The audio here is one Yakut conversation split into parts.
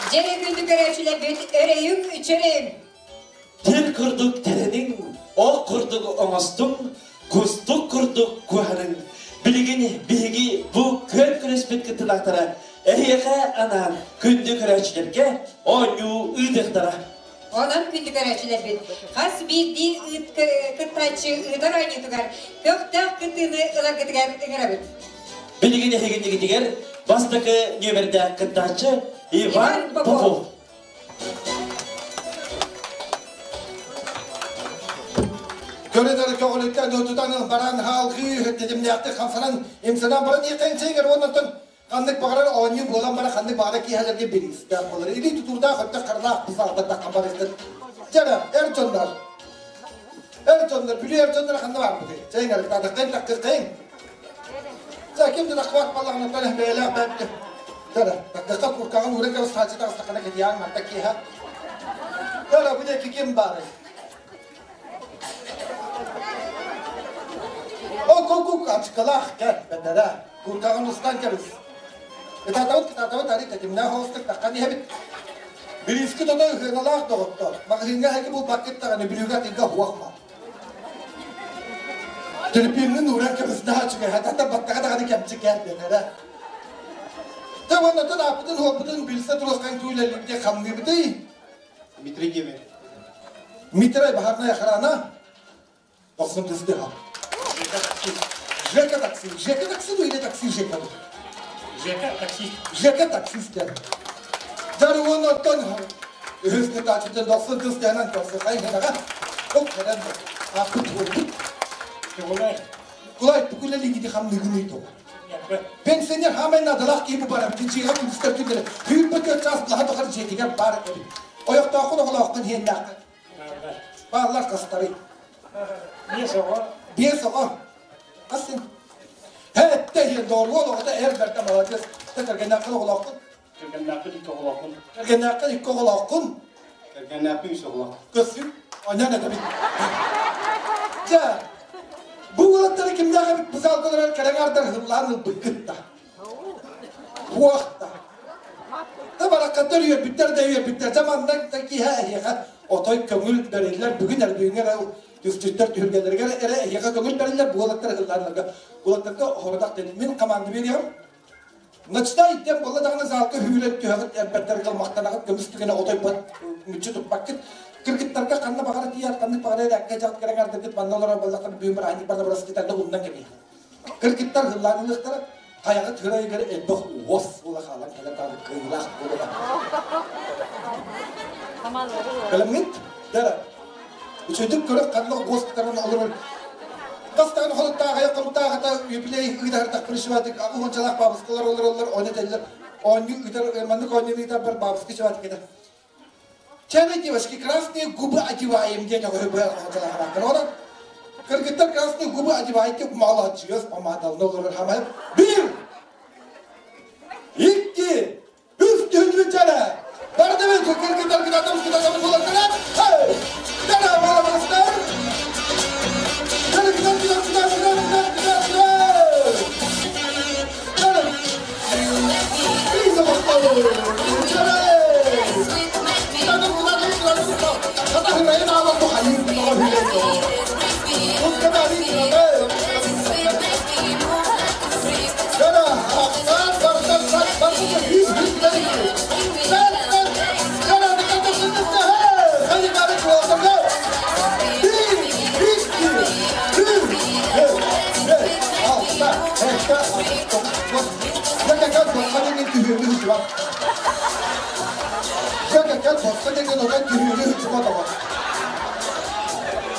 Дьэ, күндү көрөөччүлэрбит, өрөйүҥ, үчүрүҥ! Тир курдук тэрэниҥ, ол курдук оҥостуҥ, кустук курдук куһарыҥ. Билигин биһиги бу күөн күрэспит кыттыылаахтара эһиэхэ анаан күндү көрөөччүлэргэ оонньуу ыытыахтара. Онон күндү көрөөччүлэрбит, хас биирдии кыттааччы ыытар оонньуутугар көхтөөх кыттыыны ыларгытыгар ыҥырабыт. Билигин эһигиннигитигэр бастакы нүөмэрдээх кыттааччы Иван Попов. Көрүдөрү көҕүлүттэн тутан баран хаалгыы тэтимнээхтик хамсанан имсанан баран иэккэн чэйгэр уоннаттан ханнык баҕарар оонньуу буолан баран ханнык баҕарар киэһэлэргэ бириистээх буолар. Илии тутуурдаах өттөх харалаах бысаалбаттахха барыктын. Дьэ эр дьоннор эр дьоннор бүлүү эр дьонноро ханна барбытый? Чэйиҥ арыктаатаххайын таккыххайын. Дьэ ким да таххыбат балаҕанаттан бэйэлээх бэйэбит. Дьэ таккыхха куркаҕын ууран кэбис хаачы таҕыстаххына кэтиэҕиҥ манта киэһэ. Дьэ бу диэки ким баарый? О, ачыкалаах кэл, бэтэрээ. Куркаҕын устан кэбис. Кытаатабыт, кытаатабыт, арый тэтимнээх оҕустук таххан иһэбит. Бириискэ тото ыһыаналаах доҕоттор. Маҕаһыыҥҥа эһиги булбаккыт даҕаны бүлүүгэ атыыга уох баар. Төлөпүөҥҥүн ууран кэбис наһаа үчүгэй, хатата баттаҕа даҕаны кэмчи кээр бэтэрээ. Дьэ уонна ааппытын-суолбутун билсэ туруоххайын түүлэллибитий хамныыбытый? Дмитрий Гемер. Дмитрий баһарная охрана. Тохсун тыстыха. Жека такси. Жека такси ну или такси Жека? Жека таксист. Жека таксист диэн. Дьары уонна оттон үһүс кытааччытын дохсун тыс диэнэн тохсухай гынаҕа. Оп кэлэн ааппыт туолбут. Кулай. Кулай пукулелигити хамныгыный тоҕо. Пенсионер хаамай наадалаах киһи бу барар дьиэҕэ күнүстэр күннэрэ түүрбэ чаас лаһа тохар дьиэтигэр баар эбит. Ойохтооххун оҕолооххун иһиэннээххин. Бааллар хастарый? Биэс оҕо. Биэс оҕо. Хас син? Һэ, иһин доруол оҕото эр бэртэ молодец. Кэргэннээххин оҕолооххун? Кэргэннээхпин икки оҕолооххун. Кэргэннээххин икки оҕолооххун? Кэргэннээхпин үс оҕолоох. Көссүн, онньон этэбит. Дьэ, бу уолаттары кимнээх эбит бу саалгаларар кэрэҥ ардar хыллаан ылбыккыт да. Туох да. Да бараккаттар үөрбүттэр да үөрбүттэр. Дьэ манна да киһи эһиэхэ отой көҥүл бэриллэр. Бүгүн эрбүүҥҥэ эрэ түстүттэр түһүлгэлэригэр эрэ эһиэхэ көҥүл бэриллэр. Бу уолаттар хыллааннарга. Уолаттарга хородах мин команда биэриэҕим. Начинай диэн буолла даҕаны залга үүрэн түһэҕит, элбэрдэргэ махтанаҕыт, көмүс түгэнэ отойбот, мүччү туппаккыт. Кыргыттарга ханна баҕара тиийэр, ханнык баҕара эрээккэ дьаҕыт кэрэҥ манна олорор буоллахтар бүгүн бырааһынньык барда бырастытарга умнан кэбиһэр. Кыргыттар хыллаан ылыахтара, хайаҕыт хырайыгар элбэх уос буола хаалан кэлэн даҕаны кыайыылаах буолуоҕа. Кэлэмҥит? Дара. Үчүгдүк көрөх ханна уос кытаран олорор Бастаан холуттааҕайа хомутааҕата юбилей ыытар пришиватик уончалаах бабушкалар олороллор ону этэллэр оонньуу ыытар маннык оонньуу ыытарбар бабушка чеватик этэ Чаны девочки красные губы одеваем диэн оҕо быа Онон кыргыттар красные губы одеваете молодец помадалны олорор хамай bir икки үс түһүнү чара барды кыргыттар кытатабыз кытатабыз булаттар Дара балабастар Кытат кытат кытат кытат кытат кытат кытат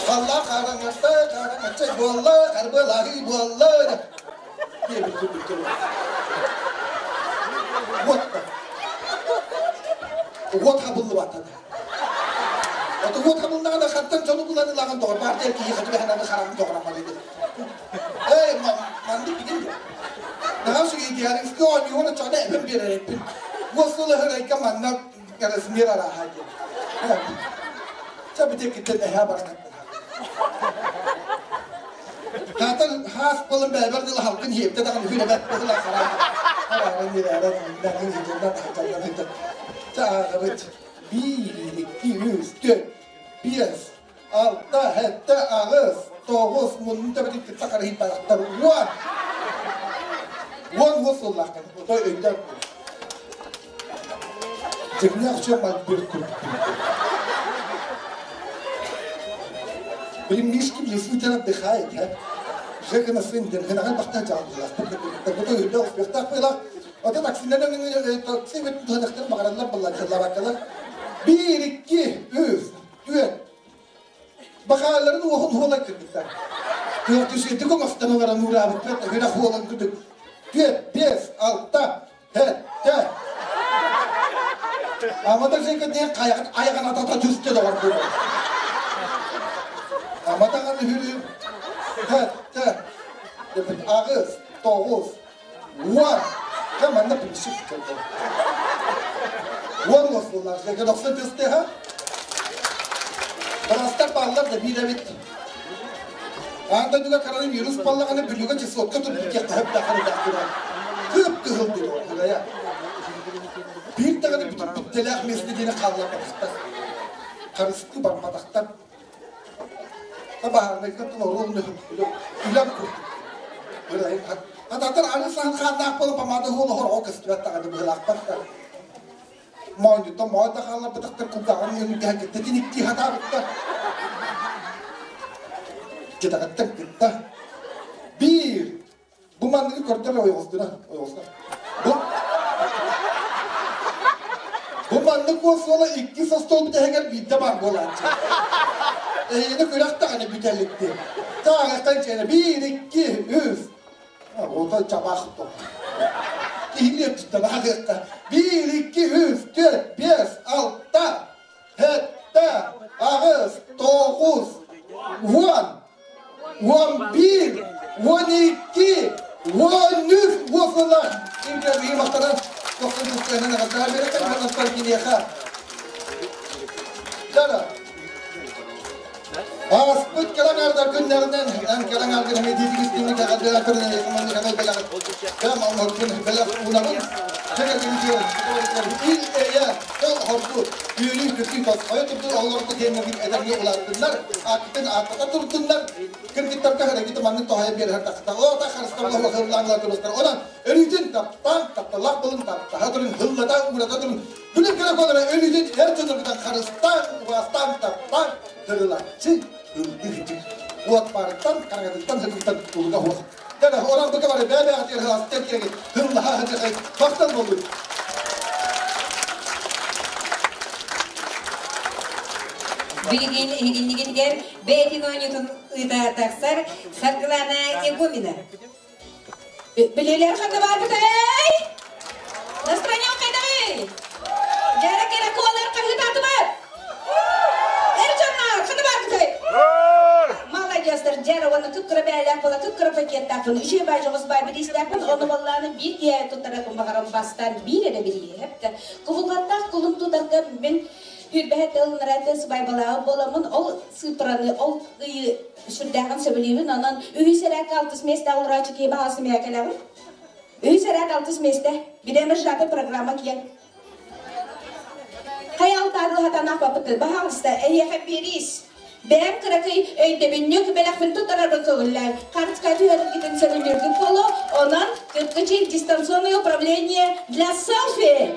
Allah karanlıkta karanlıkta буолла, карбылаһыы буолла диэбит курдук Вот Вот хабыллыбата. Ото вот хабыллаҕына хантан дьону булан ылаҕын доҕор баар диэн киһи хатыга хананы хараҕын доҕор диэн. Эй, маннык билин Наһаа үчүгэй идеалистка оонньуугун оччоҕуна эбэн биэрэр эппин. Госулаһырайга манна размер арааһа диэн. Чэ бүтеккиттэн эһээ барахаттар. Хаатан хаас болон бэйбэр дылы халкын иэптэ даҕаны хүрэбэт быһыла хараа. Харааран иэрээрэн Чааҕыбыт биир, икки, үс, түөрт, биэс, алта, сэттэ, аҕыс, тоҕус, муннун төбөтүн кытта харыһыйбатахтар уон. Уон уон сыллаахтар. Отой өйдөөн Дьиҥнээх үчүгэй мальберт курдук. Блин, Мишки в лесу тебя отдыхает, а? Жека сын, гынаҕан бахтан дьааллаахтар, кыргыттарбыта үрдэ успехтаах буолар. Ота таксинан такси бит баҕараллар баллар дьаллабаккалар. Биир, икки, үс, түөрт. Бахааларын уоһун хуолан кыргыттар. Түөрт үсүйдүк оҥостон олорон уураабыттар, үрэх хуолан курдук. Түөрт, биэс, алта, Тэ, Амата Жека диэн хайаҕын айаҕын атата түстэ доҕор буолар. Аматаҕын үһүрү. Тэ, тэ. Аҕыс, тоҕус, уон. Тэ манна принцип кэлдэ. Уон уос буоллар. Жека дохсун түстэ ха. Бырастар бааллар да биир эбит. Аан дойдуга коронавирус буоллаҕына Бүлүүгэ чесотка турбут диэххэ сөптөөх харыдаахтыра. Кып-кыһыл диэн Биир даҕаны бүтүн бүттэлээх миэстэ диэни хаалларбатахтар. Харыстыы барбатахтар. Баһаарынайга оруол үлэм курдук. Ататар аны саһыл хааннаах буола помада хуол оһор көстүбэт даҕаны быһылаахпат да. Моонньуттан моой да хаалларбатахтар кулгааҕын үөмүргэһэн кытта тиниктии сатаабыттар. Кэтэҕиттэн кытта. Биир. Бу манныгы көрдөр ойоҕостуна, ойоҕостуна. Бу Бу маннык суола икки остуол бүтэһигэр биирдэ баар буолааччы. Эһигини күрэх даҕаны бүтэликти. Тааҕыттан чиэнэ биир, икки, үс. Ота чабах то. Киһини өттүттэн ааҕыахха. Биир, икки, үс, түөрт, биэс, алта, сэттэ, аҕыс, тоҕус, уон, уон биир, уон икки, уон үс уосула интервью махтанан тохтон тустуйанан аҕардаҕа берекет манаттар киниэхэ. Дара. Ааспыт кэлэн ардар күннэринэн эн кэлэн аргын эмиэ диэтик истиҥник эҕэрдэлэр көрүнэн эйэхэманнык эмэй бэлэҕин кэм оҥорбун бэлэх уунабын чэкэтин ил эйэ ол хорду үөрүү көтүү тосхойо турдун олорду диэннэргит эдэргэ улааттыннар ааккытын ааттата турдуннар кыргыттарга хөрөгүтү маннык тоһойо биэрэр тахта о та харыстабыла хыллааннар турустар онон өрүүтүн таптаан тапталаах болун таптаһа турун хыллата уурата турун Бүлүк кэлэ колора өлүүтүн эр дьоноргутан харыстаан, убаастаан, таптаан тырылаччы ылдыһычык. Уот барыттан, хараҥатыттан, сырдыктан тутулуга суох. Дьэ, онон бу кабары бэйэ-бэйэҕитигэр хылаастан киэҥи тыллаһа сылдьахай махтал буоллун. Билигин иһигиннигитигэр бэйэтин оонньуутун ыыта тахсар Саргылана Егомина. Билиилэр ханна барбытай? Настроением хайдаҕый? Дьара кэрэ куолар хаһыытаатыбат? Эр дьоннор ханна барбытай? Маладьыастар дьара уонна кып-кыра бээлээх буола кып-кыра пакеттаахпын, үчүгэй баай дьоҕус баай бириистээхпин, ону баллааны биир киһи туттарарбын баҕарам бастаан биир эрэ бирииһэп да. Кубулҕаттаах кулун тутарга мин Сүүрбэһэ тыл ныраты сыбайбалааҕы буоламмын, ол сыыппараны ол ыйы сүрдээҕин сөбүлүүбүн. Онон үһүс эрээккэ алтыс миэстэ олорооччу киһи баҕа сымыйа кэлэҕин. Үһүс эрээк алтыс миэстэ. Бирээмэ сжатый программа киэн. Хайа алтаарылы хатанаах баппыты. Баһаалыста, эһиэхэ биэриис. Бэйэм кыракый өйдөбүнньүк бэлэхпин туттарарбын көҥүллээн, карточка түһэрэргитин сөбүлүүргүт буолуо. Онон кыткычый дистанционное управление для селфи.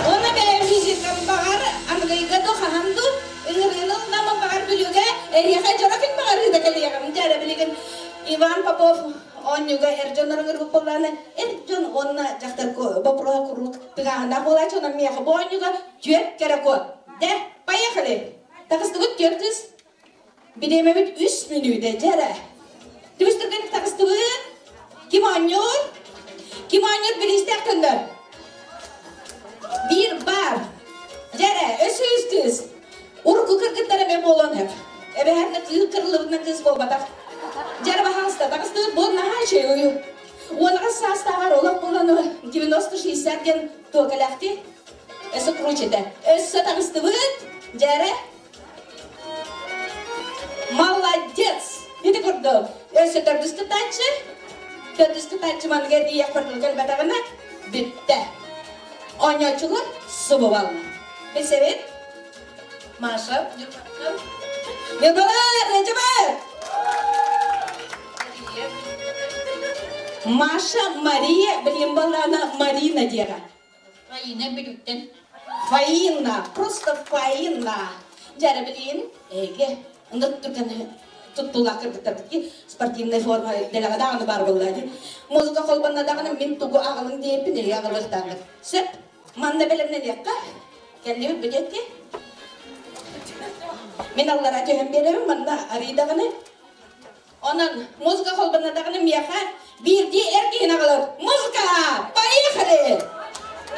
Уонна бэйэм физикам баҕар аныгыйга ду хаһан ду ыҥырыыны ылынаммын баҕар Бүлүүгэ эһиэхэ дьоро күн баҕарыыта кэлиэҕим. Дьэ билигин Иван Попов оонньууга эр дьоннор ыҥырбыт буоллаҕына эр дьон уонна дьахтар боппуруоһа куруук тыҥааһыннаах буолааччы онон миэхэ бу оонньууга түөрт кэрэ куо. Дэ, поехали! Таҕыстыбыт түөрт кыыс. Бириэмэбит үс мүнүүтэ дьэ эрэ. Түс түргэнник таҕыстыбыт. Ким оонньуур? Ким оонньуур бириистээх төннөр? Биир баар. Дьэ эрэ, өссө үс кыыс. Урукку кыргыттар эмэ буолуон сөп. Эбэһээт кыыл кырыллыбытынан кыыс буолбатах. Дьэ эрэ баһаалыста таҕыстыбыт бу наһаа үчүгэй. Уонаҕас саастааҕар олох буолан 90-60 диэн туокалаахтыы. Өссө круче этэ. Өссө таҕыстыбыт. Дьэ эрэ. Молодец! Зато өссө төрдүс кыттааччы, төрдүс кыттааччы манныга эргийиэхпэр тыл кэлбэтэҕинэ бүттэ. Оонньооччулар субу балла. Билсэбит? Маша, Ньурбалар, Рэдьэбэр! Маша, Мария, билим баллаана Марина диэҕэ. Фаина Бүлүүттэн. Фаина, просто Фаина. Дьэрэ билин, эйге, ынырык түргэн туттуулаах кыргыттарбыт спортивнай форма дэлэҕэ даҕаны баар буолла дии. Музыка холбонно даҕаны мин тугу аҕалыҥ диэппин эйгэ аҕалыахтааххыт. Сөп, манна бэлэмнэниэххэ. Кэллибит бүдетти. Мин аллара түһэн биэрэбин, манна арый даҕаны. Онон музыка холбонно даҕаны миэхэ биирдии эр киһини аҕалар. Музыка! Поехали!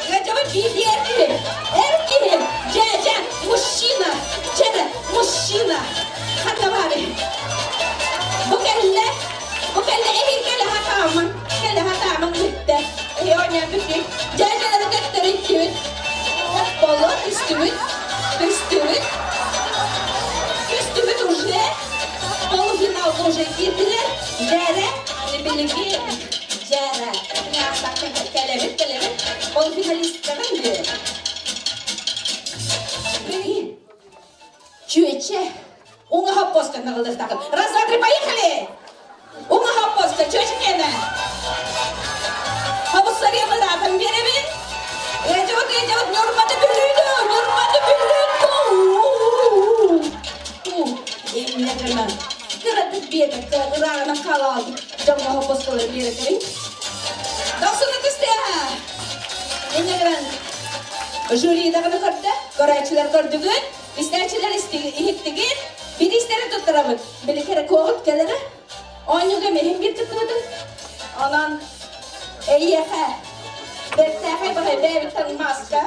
Ыадьабыт биирдии эр киһи. Эр киһи! Дьээдьэ! Мужчина! Чэрэ! Мужчина! Ханна баарый? Бу кэллэ! Бу кэллэ! Эһин кэлэ хатаамын! Кэлэ хатаамын бүттэ. Эһи оонньоон бүттүк. Дьээдьэлэри төттөрү иттибит. Боло түстүбүт. Түстүбүт. Түстүбүт уже. Полуфиналга уже киирдилэр. Дьээрэ, аны билиги дьээрэ. Кэлэбит, кэлэбит. Полуфиналисттарын диye. Били, чүөчэ, уҥа хоппоска наҕылдыхтахын. Раз, два, три, поехали! Уҥа хоппоска, чүөчэ киэнэ. Хобуссария быраатын биэрэбин. Ыадьабыт, ыадьабыт, Ньурбаты бүлүүдү, Ньурбаты бүлүүдү. Инньэ гынан, кыратык биэтэккэ ырааҕынан хаалаабыт дьоҥҥо хоппоскалары биэрэтэбин. Дохсуну түстээһэ! Инньэ гынан, жюри даҕаны көрдө, көрөөччүлэр көрдүгүт, истээччилэр иһиттигит, бириистэри туттарабыт. Били кэрэ куоҕут кэлэрэ, оонньууга миһин биир кыттыбытым. Онон эйиэхэ бэртээхэй баҕай бэйэбиттэн маска,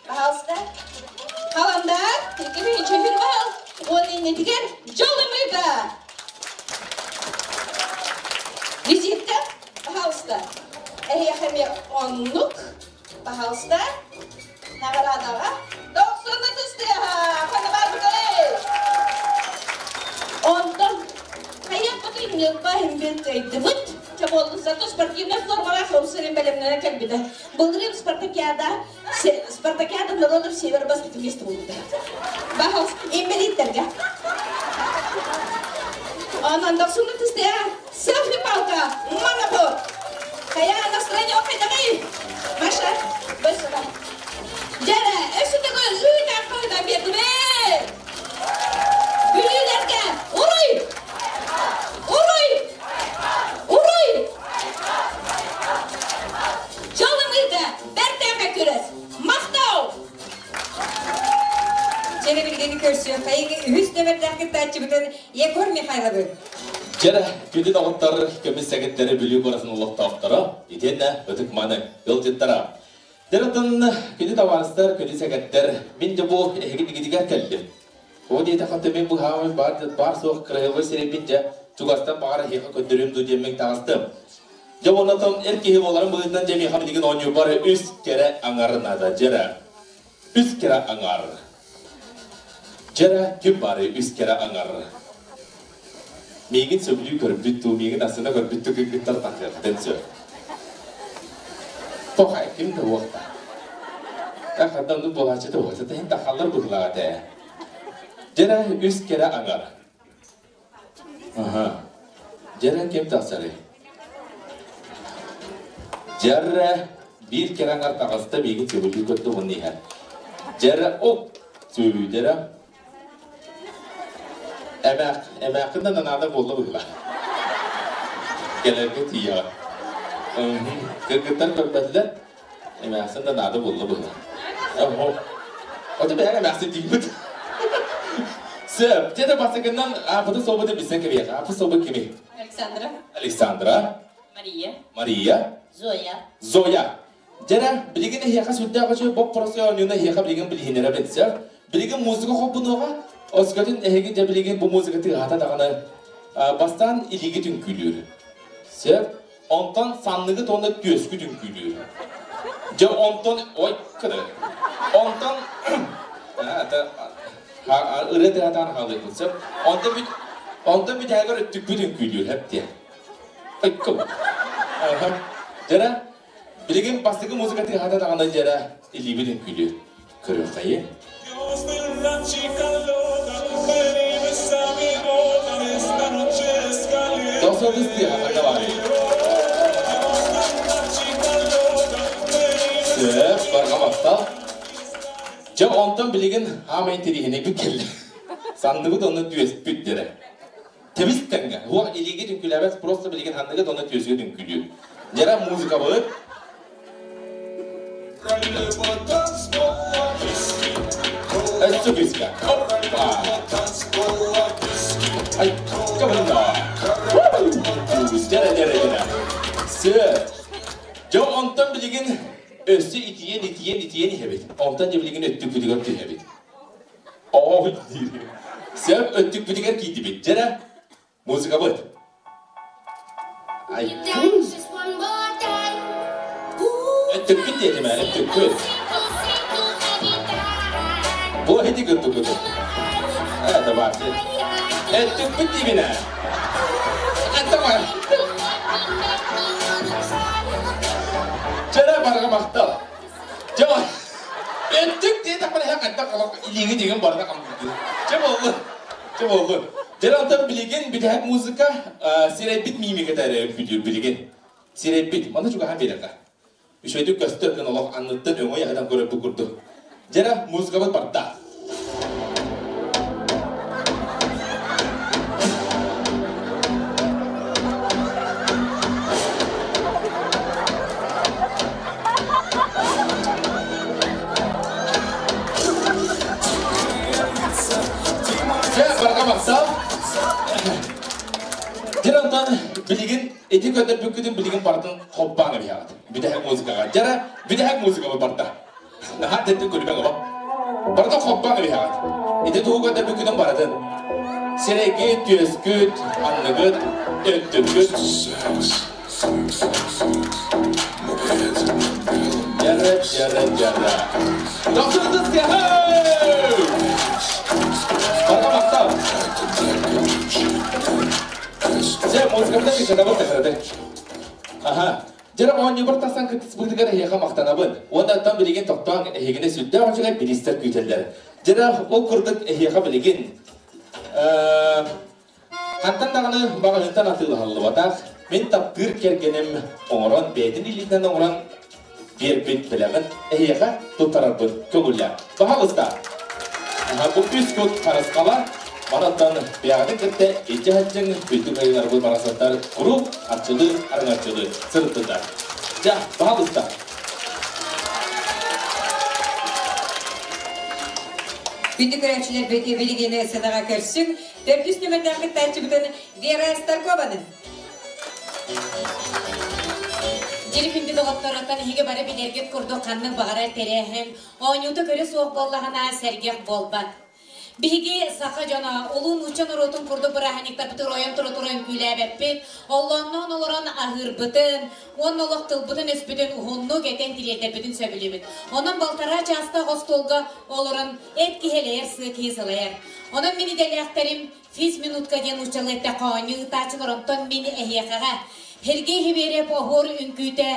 пожалуйста, Халандар, икки бал, уон иннитигэр дьол ымыыта! Визитка, пожалуйста. Эһиэхэ эмиэ оннук, пожалуйста. Наҕараадаҕа. Дохсунна тыстыаха, ханна барбытай? Онтон хайыахпытый Ньурба иһин кыайдыбыт. Чэ буоллун, зато спортивнай формалаах хомсурин бэлэмнэнэ кэлбитэ. Былырыын спартакиада Спартакиада народов Север бастакы место булбута. Бахалс, инвалидтерге. Онон дохсунну тыстыа, селфи-палка, манапу. Хайа настроение хайдагай? Маша, бысыра. Дьэрэ, өссө төгүл ыытан хаһытан биэрдибит. Бүлүүлэргэ уруй! Уруй! Уруй! Дьол ымыыта, бэртээхэй күрэс! Махтал! Дьэрэ билгэни көрсүөххэйиҥ үһүс нөмэрдээх кыттааччыбытын Егор Михайловы. Дьэрэ, күндү доҕоттор, көмүс сэгэттэри Бүлүү куоратын олохтоохторо, итиэннэ ытык-маны ыалдьыттара. Дьэрэтин күндү табаарыстар, күндү сэгэттэр, мин дьэ бу эһиги дигитигэр кэллим. Ол диэтэххэ төмүн быһаамай баар баар суох кыраһыабай сирэйбин дьэ чугастан баҕар эһиэхэ көрдөрүөм дуу диэммин таҕыстым. Дьэ уонна эр киһи буоларым быһыытынан дьэ миэхэ билигин оонньуубар үс кэрэ аҥар наада дьэрэ. Үс кэрэ аҥар. Дьэрэ ким бары үс кэрэ аҥар. Миигин сөбүлүү көрбүт дуу, миигин астына көрбүт дуу кыргыттар тахсыахтан сөп. Тохай ким да уохта. Ханна оннук буолааччы да уохта иһин тахаллар быһыылаах этэ. Дьэрэ үс кэрэ аҥар. Аха. Дьэрэ ким тахсарый? Дьэрэ биир кэрэ аҥар таҕыста миигин сөбүлүү көрдө уонна иһэр. Дьэрэ оп сөбүлүүдэрэ Эмээх, эмээххин да нанаада буолла быһыылаах. Кэлэргэ тиийэҕин. Кыргыттар көрбөтүлэр, эмээхсин да наада буолла быһыылаах. Оһо. Ото бэйэҥ эмээхсин диибит. Сөп. Дьэ бастакынан аапыты-суолбуту билсэн кэбиһиэх. Аапыт-суолбут кимий? Александра. Александра. Мария. Мария. Зоя. Зоя. Дьэрэ, билигин эһиэхэ сүрдээх үчүгэй боппуруос оонньууну эһиэхэ билигин билиһиннэрэбин, сөп? Билигин музыка холбонуоҕа, өскөтүн эһиги дьэ билигин бу музыка тыаһата даҕаны бастаан илиигит үҥкүүлүүр. Сөп? Онтон санныгыт уонна түөскүт үҥкүүлүүр. Дьэ онтон ой кыды. Онтон ырыа тыаһатаан хаалыахпыт сөп? Онтон бүт. Онтон бүтэһигэр өттүкпүт үҥкүүлүүр хэп диэн. Айкым. Дьэрэ, билигин бастакы музыка тыаһата даҕаны дьэрэ илиибит үҥкүүлүүр. Көрүөххэйи. Тохсодус тыаһа ханна баарый? Сөп, барҕа махтал. Дьэ, онтон билигин хаамай интэриэһинэйбит кэллэ. Сандыбыт онно түөспүт дэрэ. Тэбис тэҥҥэ. Уох илиигит үҥкүүлээбэт, просто билигин ханныгыт онно түөсүгүт үҥкүүлүүр. Дьэрэ музыкабыт. Өссө күүскэ. Оппа! Ай, кабында. Дьэрэ, дьэрэ, дьэрэ. Сөп. Дьэ, онтон билигин өссө итийэн, итийэн, итийэн иһэбит. Онтон дьэ билигин өттүкпүтүгэр түһэбит. Оо диир. Сөп өттүкпүтүгэр киирдибит. Дьэрэ, музыкабыт. Ай. Өттүкпүт диэтим ээ, өттүкпүт. Бу ити кырдыкыт. Это бар. Өттүкпүт диибин ээ. Аттама. Чэрэ барга махтал. Дьэ, өттүк диэтэхпинэ эһэ хайдах олох илииҥи дигин барыта хамныыр. Чэ буоллун. Чэ буоллун. Дьэ онтон билигин бүтэһик музыка сирэйбит мимиката эрэ үҥкүүлүүр билигин. Сирэйбит. Маны чугаһан биэрэххэ. Үчүгэйдик көстөр гын олох анныттан өҥөй аһынан көрөрбүт курдук. Дьэрэ музыкабыт барда. Дьэ, барҕа махтал. Дьэ, онтон билигин ити көрдөрбүккүтүн билигин барытын холбоон эбиһэҕит. Бүтэһик музыкаҕа. Дьэрэ, бүтэһик музыкабыт барда. Наһаа дэттин көрүмэҥ оҕо. Барытын холбоон эбиһэҕит. Ити тугу көрдөрбүккүтүн барытын. Сирэйгит, түөскүт, анныгыт, өттүккүт. Дьэрэ, дьэрэ, дьэрэ. Тохсундус Барга махтал. Дьэ, музыкабытын кыччатабыт тахырады. Аха. Дьэ, оонньуубар тахсан кыттыспытыгар эһиэхэ махтанабын. Уонна оттон билигин тохтоон эһигини сүрдээх үчүгэй бириистэр күүтэллэр. Дьэ, ол курдук эһиэхэ билигин хантан даҕаны маҕаһыынтан атыылаһыллыбатах, мин таптыыр кэргэним оҥорон, бэйэтин илиитинэн оҥорон биэрбит бэлэҕин эһиэхэ туттарарбын көҥүллээх. Баһаалыста! Бу үс кут харысхала Манаттан бэйэҕитин кытта илдьэ сылдьыҥ, үрдүк айыыларбыт барахсаттар куруук арчылыы, араҥаччылыы сырыттыннар. Дьэ, баһаалыста! Күндү көрөөччүлэрбит билигин сынаҕа көрсүҥ. Төрдүс нүмердээх кыттааччыбытын Вера Старкованы. Дьири күндү доҕотторуттан эһиги бары билэргит курдук ханнык баҕарар тэрээһин оонньуута көрө суох буоллаҕына сэргэх буолбат. Биһиги саха дьоно улуу нуучча норуотун курдук бырааһынньыктарбытын ойон тура-тура үҥкүүлээбэппит, оллоонноон олорон аһыырбытын уонна олох тылбытын-өспүтүн уһуннук этэн тириэрдэрбитин сөбүлүүбүт. Онон балтараа чаастаах остуолга олорон эт киһи элэйэр, сыа киһи сылайар. Онон мин идэлээхтэрим физминутка диэн нууччалыы эттэххэ оонньуу ыытааччылар, онтон мин эһиэхэҕэ Сергей Хибиэрэп оһуор үҥкүүтэ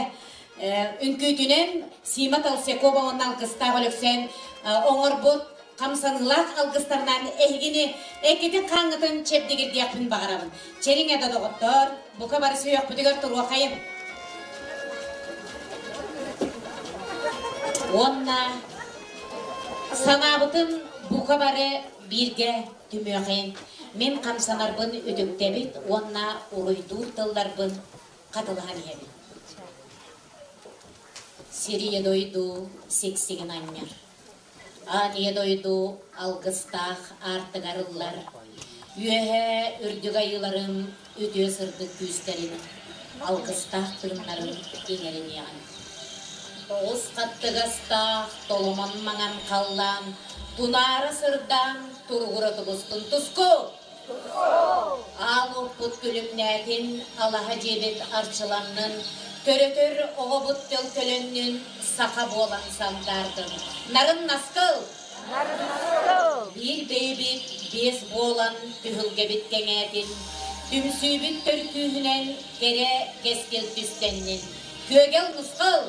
үҥкүүтүнэн Сима Толстякова уонна Алгыстаах Өлөксөөн оҥорбут хамсаныылаах алгыстарынан эһигини эккитин хааҥҥытын чэбдигирдиэхпин баҕарабын. Чэриҥ да доҕоттоор, бука бары сүһүөхпүтүгэр туруохайым. Уонна санаабытын бука бары бииргэ түмүөхэйин. Мин хамсанарбын үтүктэбит уонна уруйдуур тылларбын хатылаһан иһэбин. Сирийэ дойду сиксигин анньар. Аан ийэ дойду алгыстаах аартыгар ыллар. Үөһээ үрдүк айыыларым үтүө сырдык күүстэрин, алгыстаах тыыннарын иҥэриниэҕин. Оҕус хаттыгастаах толомон маҥан халлаан тунаара сырдаан туругура тубустун туску! Аал уоппут күлүмнээтин, алаһа дьиэбит арчыланнын, төрөтөр оҕобут төлкөлөннүн, саха буолан сандаардын. Нарын наскыл! Биир бэйэбит, Биэс буолан түһүлгэбит кэҥээтин, түмсүүбүт төркүүһүнэн кэрэ кэскил түстэннин. Күөгэл нусхал!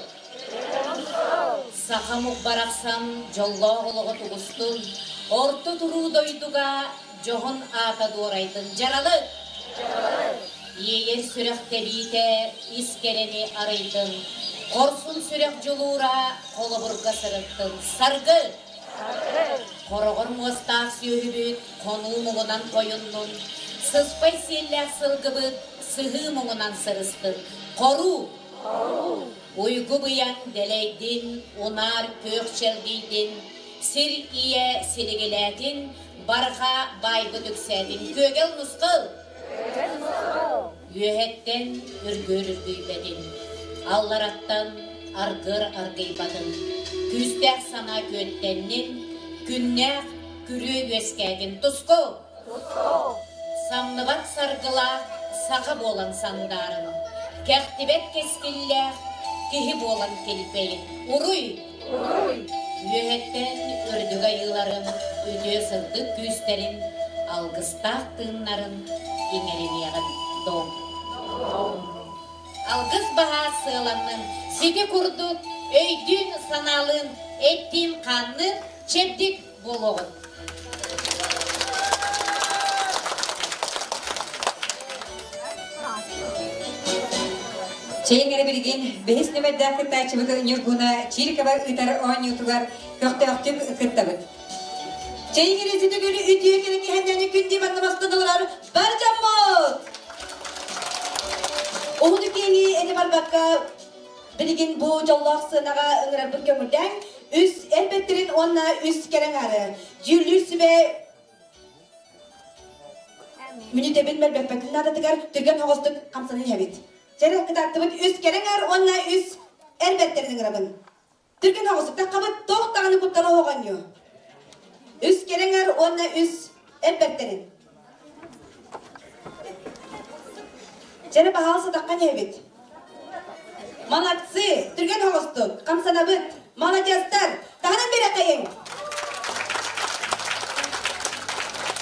Саха омук барахсан дьоллоох олоҕо тубустун, орто туруу дойдуга дьоһун аата дуорайдын. Дьаралык! Иэйэр сүрэх тэбиитэ ис кэрэни арыйдын, хорсун сүрэх дьулуура холобурга сырыттын. Саргы! Хороҕор муостаах сүөһүбүт хонуу муҥунан хойуннун, сыспай сиэллээх сылгыбыт сыһыы муҥунан сырыстын. Хоруу! Уйгу быйаҥ дэлэйдин, унаар күөх чэлгийдин, сир ийэ силигилээтин, барҕа баайбыт үксээтин. Күөгэл нусхал! Үөһэттэн үргүөр үргүйбэтин, аллараттан аргыр аргыйбатын, күүстээх санаа күөттэннин, күннээх күрүө үөскээтин. Туску! Самныбат саргылаах саха буолан сандаарын, кэхтибэт кэскиллээх киһи буолан килбэйин. Уруй! Үөһэттэн үрдүк айыыларын, үтүө сырдык күүстэрин, алгыстаах тыыннарын иҥэриниэҕин дом. Алгыс баһа сыаланнын, сити курдук өйдүүн-санаалыын, эттиин-хаанныын чэбдик буолуоҕун. Чэйиҥ эрэ билигин бэһис нүмэрдээх кыттааччыбыт Ньургуна Чирикова ыытар оонньуутугар көхтөөхтүк кыттабыт. Чэйиҥ эрэ сүтүгүр үтүө кэлин иһэннэни күн диванна бастан олорор бар дьоммут! Уһун киэҥи эти барбакка билигин бу дьоллоох сыанаҕа ыҥырарбыт көҥүллээн үс эр бэттэрин уонна үс кэрэ аҥаары дьүүллүүр сүбэ мүнүүтэбин мөлбөппөтүн наадатыгар түргэн оҕостук хамсанан иһэбит. Чэрэ кытааттыбыт үс кэрэ аҥаар уонна үс эр бэртэрин ыҥырабын. Түргэн оҕостук таххабыт туох даҕаны куттала оҕонньу. Үс кэрэ аҥаар уонна үс эр бэртэрин. Чэрэ баһаалыста таххан иһэбит. Молодцы! Түргэн оҕостук, хамсанабыт. Молодецтар! Таһынан биэрэххэйиҥ!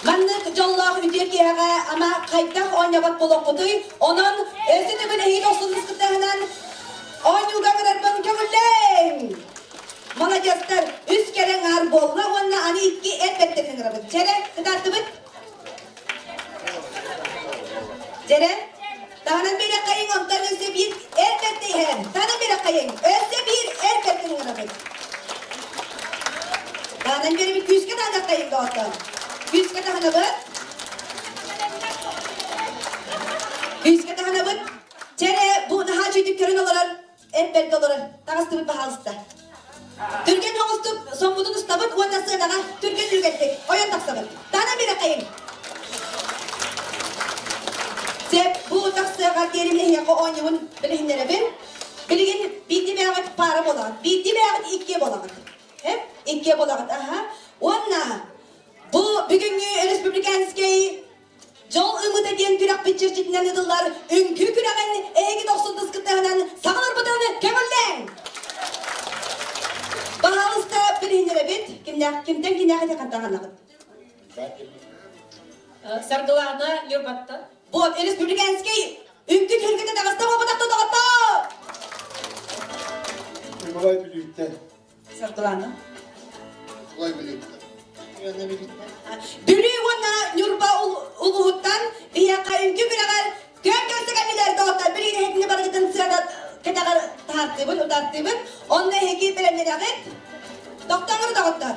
Маннык дьоллоох үтүө киэһэҕэ ама хайдах оонньообот буолуохпутуй? Онон өссө төгүл эһиги дохсуннускутааһынан оонньууга ыҥырарбын көҥүллээҥ! Молодецтар! Үс кэрэ аҥаар буолла уонна аны икки эр бэртэрин ыҥырабыт. Чэрэ, кытааттыбыт? Дьэрэ, таһынан биэрэххэйиҥ, онтон өссө биир эр бэртэ иһэн, таһынан биэрэххэйиҥ, өссө биир эр бэртин ыҥырабыт. Таһынан биэрэбит күүскэ таһынаххайыҥ доҕоттор. Күүскэ таһынабыт. Күүскэ таһынабыт. Чэрэ, бу наһаа үчүгдүк көрөн олорор, эр бэрт олорор. Таҕыстыбыт баһаалыста. Түргэн оҕустук соммутун устабыт уонна сыанаҕа түргэн үлүгэрдик ойон тахсабыт. Таана бирэхэйим. Сеп, бу тахсыаҕар диэри эһиэхэ оонньуубун билиһиннэрэбин. Билигин биирди бэйэҕит паара буолаҕыт, биирди бэйэҕит иккиэ буолаҕыт. Эп, иккиэ буолаҕыт, аха. Уонна бу бүгүҥҥү республиканскай Дьол ымыта диэн күрэхпит чэрчитинэн ыытыллар үҥкүү күрэҕин эһиги дохсун тыскыттаһынан саҕаларбытын көҥүллээҥ! Баһаалыста билиһиннэрэбит. Кимнээх, кимтэн кинээх ити хантаҕанаҕыт? Саргылаана Ньурбаттан. Вот, республиканский үҥкүү түһүлгэтэ таҕыста буолбатах доҕоттоор! Николай Бүлүүттэн. Саргылаана. Бүлүү уонна Ньурба улууһуттан биһиэхэ үҥкүү күрэҕэр күөн көрсө кэллилэр доҕоттор. Билигин эһигини барыгытын сыана кэтэҕэр таһаартыыбын, утаартыыбын. Онно эһиги бэлэмнэнэҕит. Тохтооҥор доҕоттор.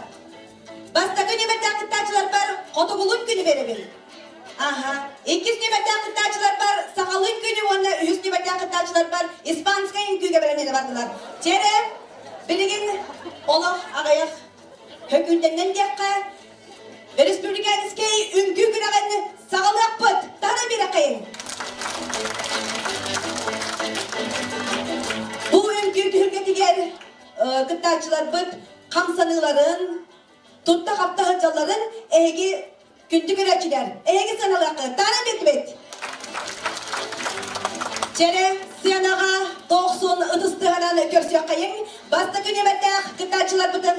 Бастакы нүөмэрдээх кыттааччыларбар хотугулун күнү биэрэбин. Аха. Иккис нүөмэрдээх кыттааччыларбар сахалыы үҥкүүнү уонна үһүс нүөмэрдээх кыттааччыларбар испанскай үҥкүүгэ бэлэмнэнэ бардылар. Чэрэ, билигин олох аҕыйах хөкүрдэннэн диэххэ, республиканскай үҥкүү күрэҕин саҕалыахпыт. Таһына биэрэххэйиҥ. Бу үҥкүү түһүлгэтигэр кыттааччыларбыт хамсаныыларын, тутта-хапта сылдьалларын эһиги Күндү көрөөччүлэр, эһиги сыаналыаххыт, таана биэрдибит. Чэрэ сыанаҕа тохсун ытыстыһанан көрсүөххэйиҥ. Бастакы нүөмэрдээх кыттааччыларбытын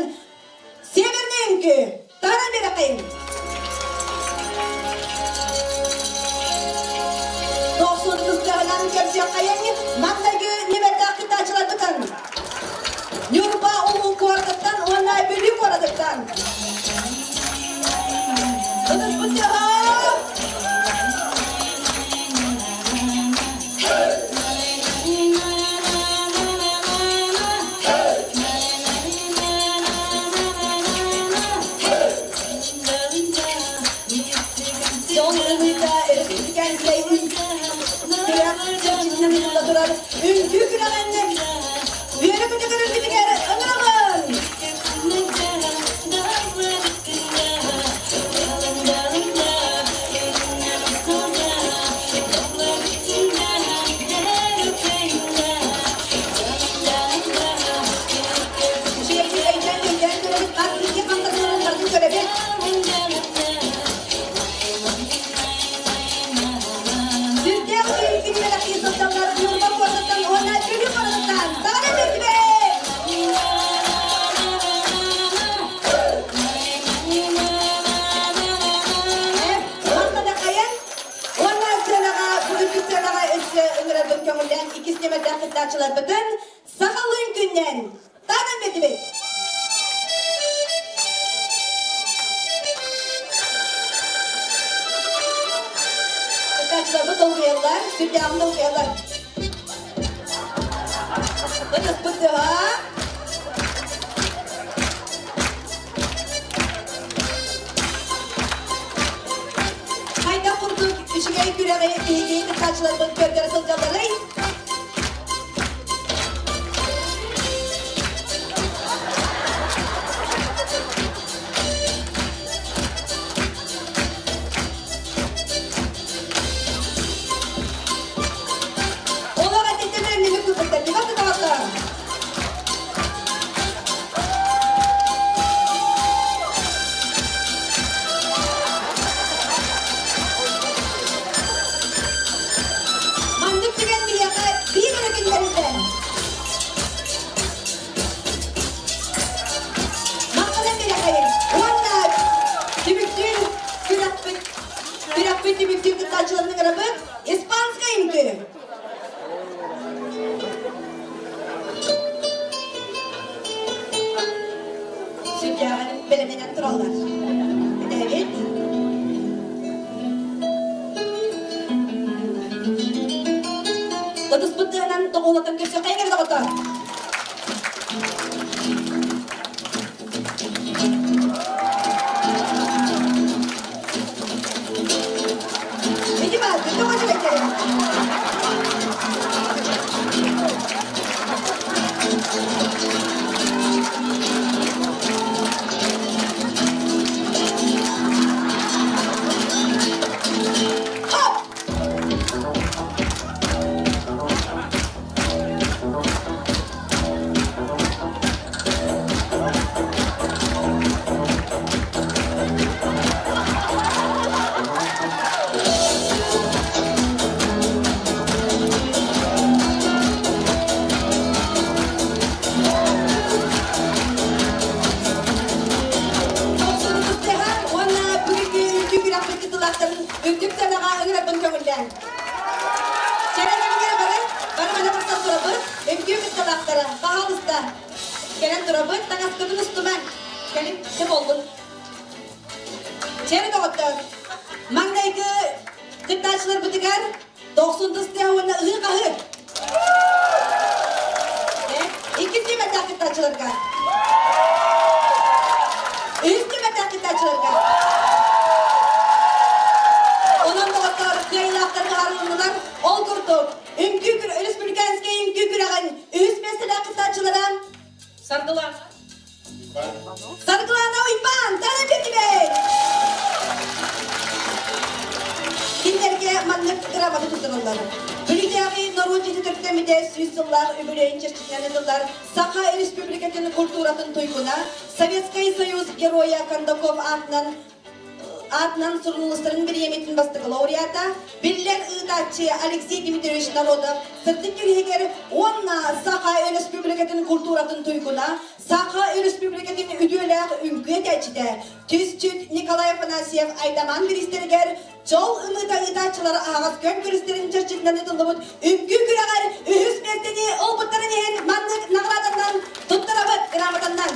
Северный үҥкүү таана биэрэххэйиҥ. тоҕолатан көрсүөххэйиҥ маҥнайгы нүөмэрдээх кыттааччыларбытын. Ньурба улуу куоратыттан уонна Бүлүү куоратыттан. Ытыспыт тыаһа! Дьон ылыыта өрөспүүбүлүкэҥкэй күрэх чэрчитинэн ыытылла турар үҥкүү күрэҕин үөрэ-көтө көрөргүтүгэр ыҥырабын! Үчүгэйдик өйдөөн-өйдөөн көрөбүт, хас биирдии хамсанууларын барытын көрөбүт. Сүрдээх үчүгэй күнү сылдьаллар Ньурба куоратыттан уонна Бүлүү куоратыттан Саҕана Бэрдибэт! Манна да хайан уонна сыанаҕа бүгүҥкү сыанаҕа өссө ыҥырарбын көҥүллээн иккис нүөмэрдээх кыттааччыларбытын сахалыын күннэн Таанан бэрдибит! Кыттааччыларбыт долгуйаллар, сүрдээҕин долгуйаллар. Ытыспыт тыаһа. Хайдах курдук үчүгэй күрэҕи биһиги кыттааччыларбыт көрдөрө сылдьалларый? Олох этиттэн минут туппуттар. Дибат тутаҕаттар. Маннык түгэн биһиэхэ биир эрэ күннэриллэр. Махтанан биһиэхэ уонна түмүктүүр күрэхпит күрэхпит түмүктүүр кыттааччыларын ыҥырабыт испанскай үҥкүү. Сүрдээҕин бэлэмнэнэн тураллар. Этэбит. Ытыспыт тыынан тоҕулатан көрсөххө кэлэ доҕоттор. Ити баар, тоҕо дьүгэттэрин. Хоп! Тохсунутуттаһар уонна бүгүҥҥү үҥкүү күрэхпит кыттыылаахтарын үрдүк сыанаҕа ыҥырарбын көҥүллээн. Чэрэлэригэр бары, бары маны тахсан турабыт, үҥкүү кытталаахтара, баһаалыста. Кэлэн турабыт, таҥаскытын устумаҥ. Кэлин, ким боллун? Чэрэ доҕоттор, маҥнайгы кыттааччыларбытыгар 90 тыстыа уонна ыһыы-хаһыы. Иккис нүөмэрдээх кыттааччыларга. Үһүс нүөмэрдээх кыттааччыларга. Онон доҕоттор кыайыылаахтар быһаарылыннылар. Ол курдук, үҥкүү республиканскай үҥкүү күрэҕин үһүс миэстэлээх кыттааччылара Саргылаана. Саргылаана Уйбаан, Таня Петибей! Кинилэргэ маннык грамота туттарыллар. Бүлүүтээҕи норуот дьиэтэ төрүттэммитэ 100 сыллаах үбүлүөйүн чэрчитинэн ыытыллар Саха Республикатын культуратын туйгуна, Советскай Союз Геройа Кондаков аатынан аатынан суруналыыстарын бириэмийэтин бастакы лауреата, биллэр ыытааччы Алексей Дмитриевич Народов сырдык кириһигэр уонна Саха Өрөспүүбүлүкэтин культуратын туйгуна, Саха Өрөспүүбүлүкэтин үтүөлээх үҥкүү этээччитэ, түсчүт Николай Афанасьев Айдаман бириистэригэр Дьол ымыыта ыытааччылар аһаҕас күөн көрүстэрин чэрчитинэн ыытыллыбыт үҥкүү күрэҕэр үһүс миэстэни ылбыттарын иһин маннык наҕарааданан туттарабыт грамотаннан.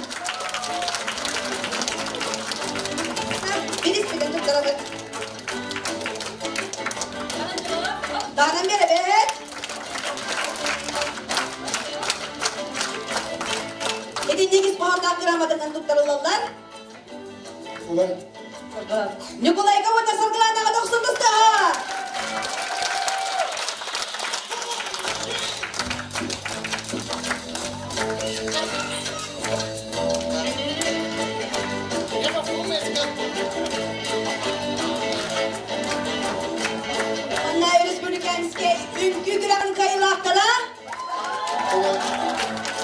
Бириспитин туттарабыт. Даанан биэрэбит. Итинник ис хоһоонноох грамотанан туттарыллаллар. Ньукулайга уонна Саргылаанаҕа дохсун тустаһа! Манна өрөспүүбүлүкээмискэ үҥкүү күрэҕин кыайыылаахтара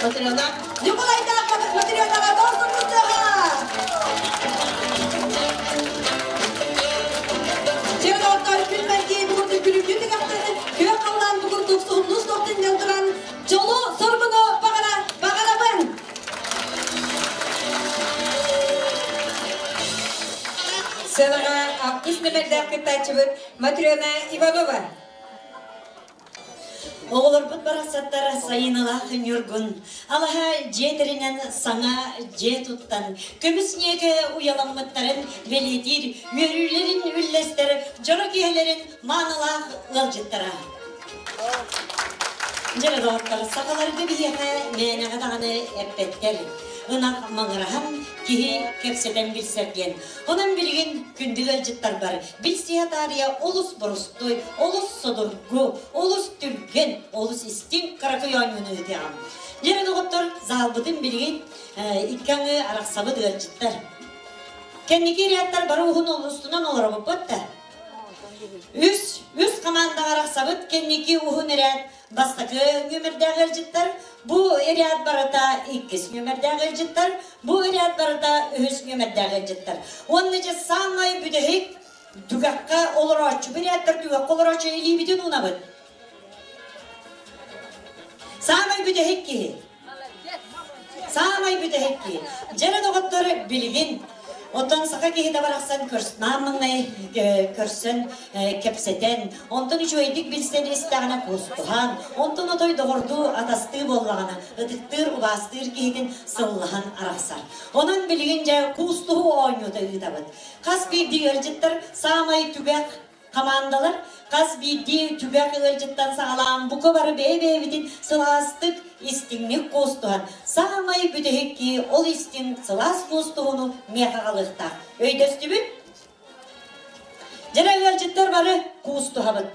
Матрена. Ньукулайдаах Матренаҕа дохсун тустаһа! Дьиэ-доҕоттор күн мэлдьи бу курдук күлүмнүү түгэхтэн күөх халлаан бу курдук суһумнуу суох тиннэн туран дьолу соргуну баҕара баҕарабын! Сыанаҕа алтыс нүмердээх кыттааччыбыт Матрена Иванова. Оҕолорбут барахсаттар сайыналаах Ньургун алаһа дьиэ тэринэн саҥа дьиэ туттан, көмүс ньиэкэ уйаламмыттарын бэлиэтиир үөрүүлэрин үллэстэр дьоро киэһэлэрин маанылаах ыалдьыттара. Дьэ, доҕоттор, сахаларга биһиэхэ мээнэҕэ даҕаны эппэттэр. Ынах маҥыраһан киһи кэпсэтэн билсэр диэн. Онон билигин күндү ыалдьыттарбар билсиһэ таарыйа олус боростуой, олус судургу, олус түргэн, олус истиҥ кыракый оонньууну ыытыаҕым. Дьэ, доҕоттор, заалбытын билигин икки аҥы арахсабыт ыалдьыттар. Кэнники рядтар бары уһун устунан олоробуппут да. Үс, үс командаҕа арахсабыт кэнники уһун эрээт Бастакы нүөмэрдээх ыалдьыттар, бу ряд барыта иккис нүөмэрдээх ыалдьыттар, бу ряд барыта үһүс нүөмэрдээх ыалдьыттар. Уонна дьэ саамай бүтэһик түгэххэ олорооччу, бу рядтар түгэххэ олорооччу илиибитин уунабыт. Саамай бүтэһик киһи. Саамай бүтэһик киһи. Дьэрэ доҕоттор билигин оттон саха киһитэ барахсан наам маҥнай көрсөн кэпсэтэн, онтон үчүгэйдик билсэн истэҕинэ куустуһан, онтон отой доҕордуу атастыы буоллаҕына ытыктыыр, убаастыыр киһитин сыллаһан арахсар. Онон билигин дьэ куустуһуу оонньуута ыытабыт. Хас биирдии ыалдьыттар саамай түгэх Хамаандалар хас биирдии түгэх ыалдьыттан саҕалаан бука бары бэйэ-бэйэбитин сылаастык, истиҥник куустуһан, саамай бүтэһик киһи ол истиҥ сылаас куустуһууну миэхэ аҕалыахтаах. Өйдөстүбүт? Дьэрэ ыалдьыттар бары куустуһабыт.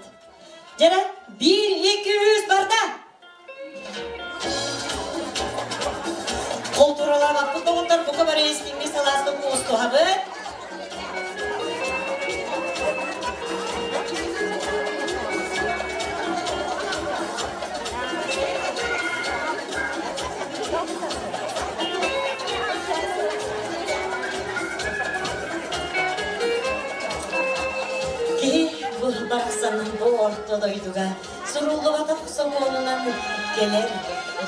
Дьэрэ биир, икки, үс барда! Култууралаабаппыт доҕоттор бука бары истиҥник сылаастык куустуһабыт. Киһи бу барахсан бу орто дойдуга Суруллубатах сокуонунан кэлэр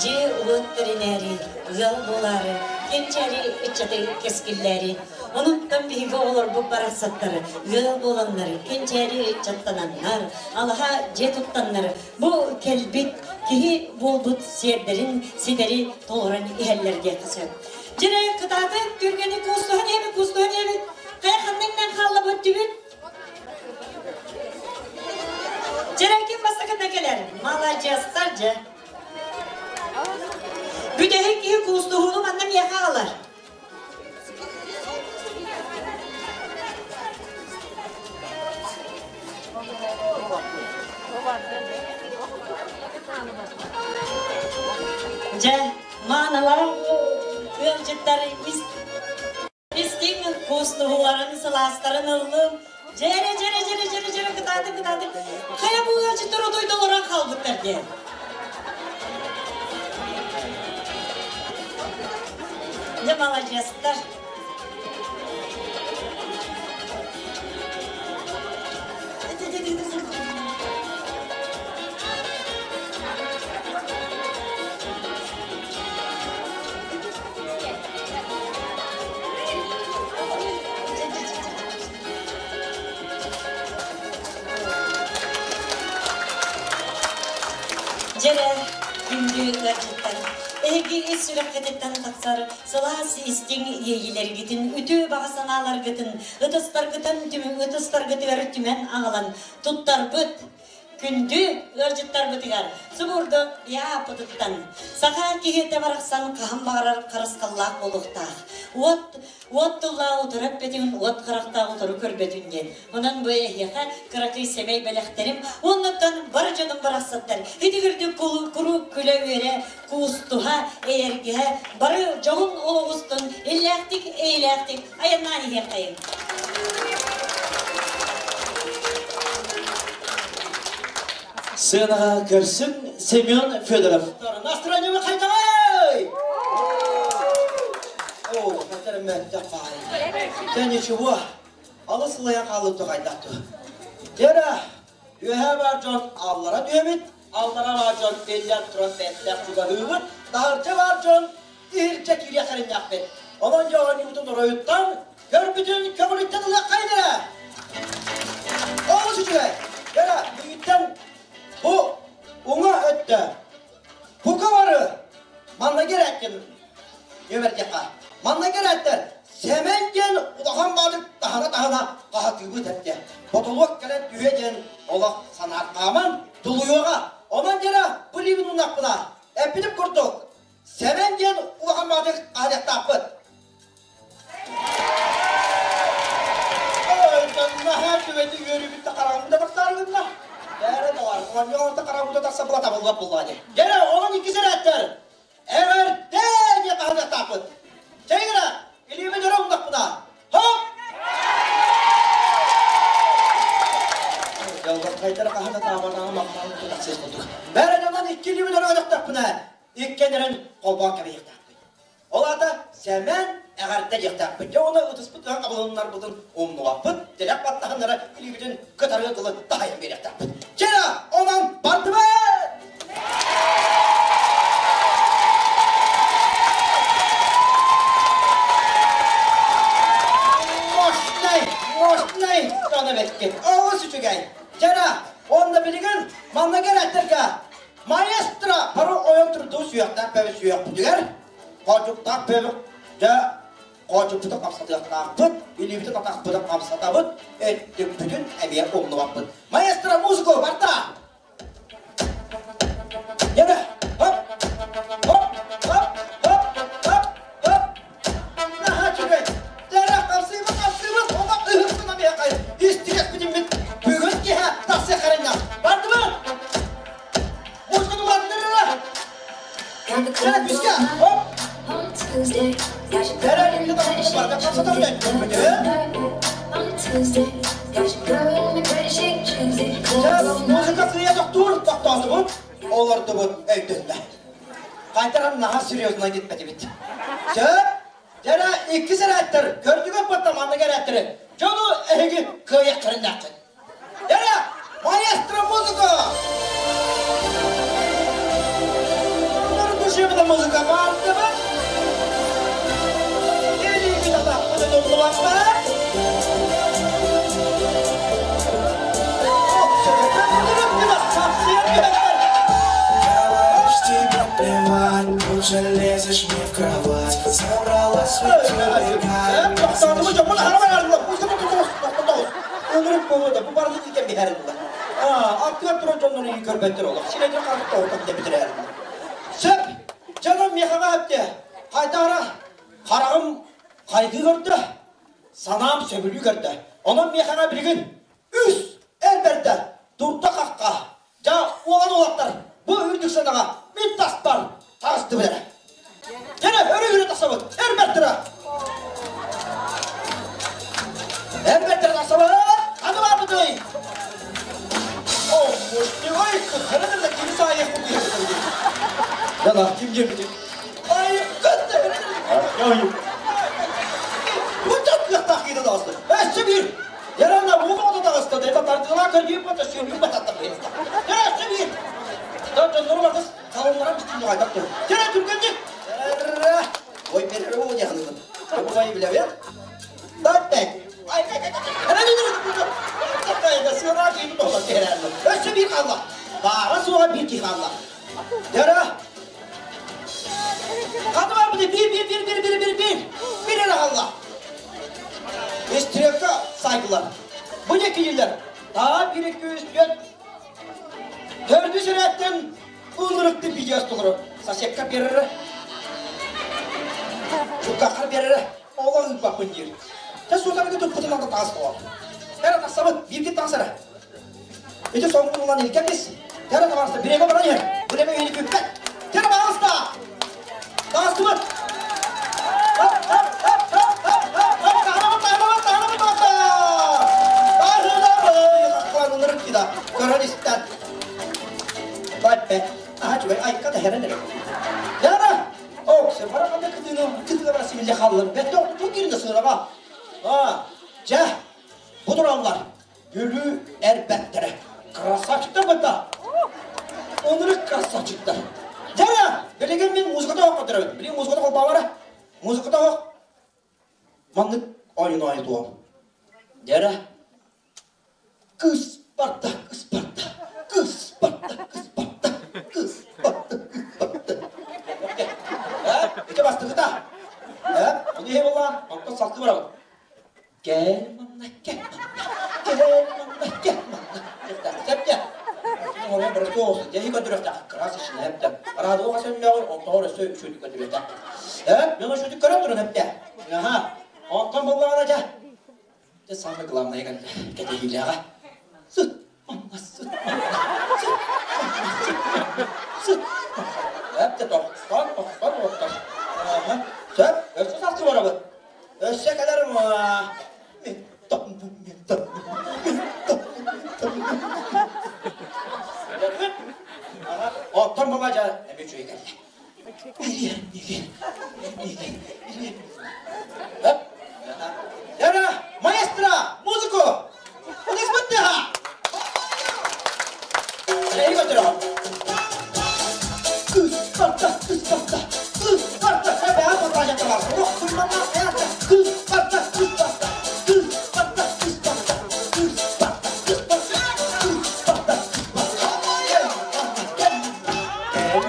дьиэ-уот тэринээри, ыал буолаары, кэнчээри ыччаты кэскиллээри. Онуттан биһиги оҕолорбут барахсаттар ыал буоланнар, кэнчээри ыччаттананнар, алаһа дьиэ туттаннар, бу кэлбит киһи буолбут сиэрдэрин ситэри толорон иһэллэр диэххэ сөп. Дьире кытааты түргэни куустуһан иһэбит, куустуһан иһэбит. Хайа ханныгынан хааллабыт түбүт? Дьэ, ким бастакына кэлэр? Маладьыастар дьэ. Бүтэһик киһи куустуһууну манна миэхэ аҕалар. Дьэ, маанылаах ыалдьыттар ис Истиҥ куустуһууларын, сылаастарын ыллым. Дьэрэ, дьэрэ, дьэрэ, дьэрэ, дьэрэ, кытаатыҥ, кытаатыҥ. Хайа бу ыалдьыттар отойдо олорон хаалбыттар диэн. Дьэ, маладьыастар. Дьэрэ, күндү ыалдьыттар, эһиги ис сүрэххититтэн тахсар сылаас истиҥ иэйиилэргитин, үтүө баҕа санааларгытын, ытыстаргытын ытыстаргытыгар түмэн аҕалан туттарбыт күндү ыалдьыттарбытыгар субурдук яаппытыттан саха киһитэ барахсан хаһан баҕарар харысхаллаах буолуохтаах. Уот уот тыллаах утары эппэтин, уот харахтаах утары көрбөтүн диэн. Онон бу эһиэхэ кыракый сэмэй бэлэхтэрим уоннаттан бары дьонум барахсаттар итигирдик куруук күлэ-үөрэ, куустуһа, эйэргэһэ, бары дьоһун олох устун иллээхтик, эйэлээхтик айаннаан иһиэххэйиҥ. Сыанаҕа көрсүҥ Семен Федоров. Настроение хайдаҕай? О, хотер мөттөх баай. Дьэ ничего, алыс сылайан хаалыт хайдах ту. Дьэрэ, үөһэ бар дьон аллара түһэбит, аллара бар дьон биллэн туран бэттэх чугаһыыбыт, таһырдьа бар дьон иһирдьэ киириэххэриннээхпит. Онон дьэ оонньуубутун оройуттан көрбүтүн көҥүлүттэн ылыаххайын эрэ. Олус үчүгэй. Дьэрэ, бүгүттэн бу уҥа өттө бука бары манна кэрээттин үөмэрдиэххэ. Манна кэрээттэр Сэмэн диэн улахан баадык таһына-таһына хаһатыыбыт эттэ. Ботулуок кэлэн түһүө диэн олох санаарҕааман тулуйуоҕа. Онон дьэрэ бу илиибин ууннахпына эппитим курдук Сэмэн диэн улахан баадык хаһыахтаахпыт. Наһаа үчүгэйдик үөрүүбүт да хараҕым да тахсаары гынна. Бээрэ доҕор, оонньоҕор да хараҕым да тахса була табыллыбат буоллаҕа дии. Дьэрэ, онон иккис эрээттэр Эҕэрдэ диэн хаһыахтаахпыт. Чэйгэрэ, илиибин өрө умнахпына. Хоп! Дьалбархайдар хаһан атаабатаҕа махтаан тахсыах курдук. Бэрэ дьонон икки илиибин өрө көтөхтөхпүнэ, иккиэннэрин холбоон кэбиһиэхтээхпит. Ол аата Сэмэн эҕэрдэ диэхтээхпит. Дьэ уонна ытыспыт қабылыннарбытын умнубаппыт, тилэх баттаһыннара илиибитин кытары тылы таһайан биэриэхтээхпит. Чэ, онон бардыбыт! Мощнай, мощнай дьоно бэккит. Олус үчүгэй. Дьара, онно билигин манна кэлэттэргэ маэстро бары ойон турдуу сүөхтээх бэби сүөхпүтүгэр хоочуктаах бэби дьэ хоочукпутун хамсатыахтаахпыт, илиибитин атахпытын хамсатабыт, өттүкпүтүн эмиэ умнубаппыт. Маэстро музыку барда! Еме! Хоп! Хоп! Хоп! Хоп! Хоп! Хоп! Наһаа үчүгэй! Дьэрэ, хамсыыбыт, хамсыыбыт! Ома ыһыктына миэхэ! Истигэспитиммит бүгүн киһэ тахсыах харынньа! Бардыбыт! Музыканы улаатыннарыра! Дьэрэ, күскэ! Хоп! Дьэрэ, илиибитин атахпытын барда хамсатар Дьэ, музыка сыыйа тохтуур, тохтоотубут, олордубут, өйдөннө. Хайдаран наһаа серьезно гитпэтибит. Сөп, дьэрэ иккис эрээттэр, көрдүгүт батта маннык эрээттэри, дьону эһиги кыайахтарыннааххыт. Дьэрэ, маэстро музыка! Душевная музыка бардыбыт. Илиибит атахпытын умнубаппыт. Тебе плевать, лучше лезешь мне в кровать. Собралась Өнгөрөп болууда бу барды илген биһэрилла. Аттыгар туран дьоннору көрбөттөр олох. Силэдир харахта тоһутан да бүтүрээрилла. Сөп, дьоном миэхэҕэ эпте. Хайдаара хараҕым хайгыы көрдө, санаам сөбүлүү көрдө. Онон миэхэҕэ билигин үс эр бэрдэ турда хахха. Дьа уолан уолаттар бу үрдүк санаҕа мин таспар таҕыстыбыт эрэ. Кene өрө үрө тахсабыт. Эр бэртэрэ. Эр бэртэрэ тахсабыт. Аны барбытый. О, муштивай, кыххара да кини саайах кутуйа. Да, ким диэбитин? Ай, кытта. Бу чаккыахтаах киһи таҕыста. Өссө биир. Ярана бу оҕото таҕыста, это тардыылаа көрдүүр бата сүргүн бататта быйыста. Өссө биир. Да дьоннору барыс салоннара бистин нугайдак тур. Жара түргэнник. Ой, бере о дьаһаныбын. Бу бай билэбит. Датте. Ай, ай, ай. Өссө биир хаалла. Баара суоҕа биир киһи хаалла. Дьара! Ханна барбыты биир, биир, биир, биир, биир, биир, биир. Биир эрэ хаалла. Стрелка сайдылар. Бу не киирилэр. Таа биир, икки, үс, түөрт. Төрдүс эрээттэн ынырыкты видео толору. Соседка берерэ. Чуккахар берерэ. Оҕо ыыппаппын диир. Тэ суотарга туппутун алда таас болар. Эрэ тахсабыт, бииргит тахсара. Ити соңгун улан илкәкис. Тәрі табарыста, биреме баран иһэр. Биреме үйүнү күппэт. Тәрі бағыста! Тағыстыбыт! Дьэ, бу тураллар Бүлүү эрбэттэрэ. Красавчиктар бытта. Онурuk красавчиктар. Дьара, билигин мин музыката оһох көрдөрөбүн. Билигин музыката холбаабара. Музыката оһох. Маннык ойун ойутуом. Дьара, кыс барда, кыс барда, кыс барда, кыс барда, кыс барда, кыс барда. Ити бастыкыта. Оны иһэ буолла, онтон салты барабыт. Кэл манна, кэл манна, кэл манна, кэл манна. Сөптө. Оҕо бырастуос, дьэһи көрдөрүөхтээх, красочный эптэ. Радуга сөннөҕөр, онтоҕор өссө үчүгэй көрдөрүөхтээх. Э, мен үчүгэй көрөн туран эптэ. Аха. Онтон буллаҕына дьэ. Дьэ самое главное кэллэ. Кэтэһиилээҕэ. Сыт, манна, сыт, манна, сыт, манна, сыт, манна, сыт. Эптэ тохтон, тохтон, тохтон. Аха. Сөп, өссө сахсы барабыт. Өссө кэлэр мин тоҥнум, мин тоҥнум, мин тоҥнум, мин тоҥнум. Оттон баба дьэ эмиэ үчүгэй кэллэ. Ириэн, ириэн, ириэн, ириэн. Яра, маэстро, музыку! Удасмыттыха! Эйи көтөрөҕүн. Кыс барда, кыс барда, кыс барда, эбээ батаажа Олох куймана эйата. Кыс барда, кыс барда, кыс барда, кыс барда, кыс барда, кыс барда, кыс барда, кыс барда. Кэл, кэл, кэл, кэл,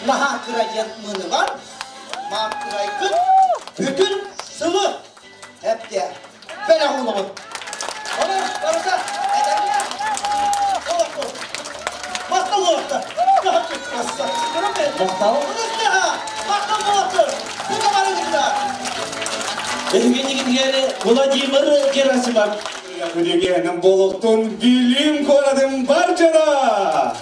Наһаа кыра диэн мыыныбар, маакырайгыт бүтүн сылы эпте бэлэх уунабыт. Онон барыта этэҥҥэ олохтун. Махтал буолуохтар. Махтал. Махтал буолуохтун. Бу да барыгытыгар. Эһигинигитигэр Владимир Герасимов. Күдүгэним болуктун билим корадым бар жана.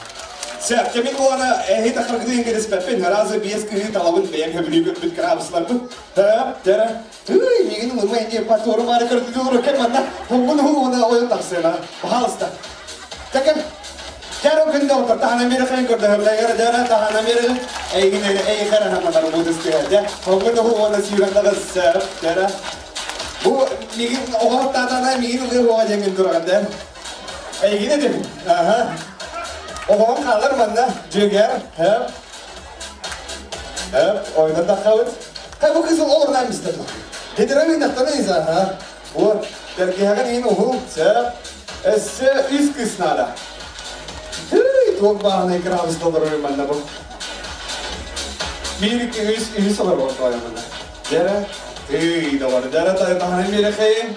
Сәп, кемин булана эһи тахаргытын кедеспеппин, разы биэс кыһы талабын бэйэм хөбүлүү көрбүт кыраабысларбын. Хөп, тәрэ. Үй, мигин улума инде патору бары көрдү кем манна. Хонгун хуна ойын тахсына. Пожалуйста. Такем. Жаро күндө отыр, тахана мери кайын көрдө, хөбләгәр жара тахана мери. Эйгин эй кара хамалар будыс дә. Хонгун хуна сүйгәндәге сәп, тәрә. Бу мигин оҕо татана мигин улы оҕо жеңин тураган да. Эйгин эдим. Аха. Оҕоҕон хаалар манна жөгер, хөп. Хөп, ойдан да хабыт. Хай бу кызыл олорнан бистет. Гетерен иннахтана иза, ха. Вот, тергеһаган ин уху, сөп. Эссе үс кыз надо. Хүй, туох бааны градус доллар манна бу. Бир, iki, үс, үс олар болот манна. Жара. Эй, давар, дара тахана мерехе.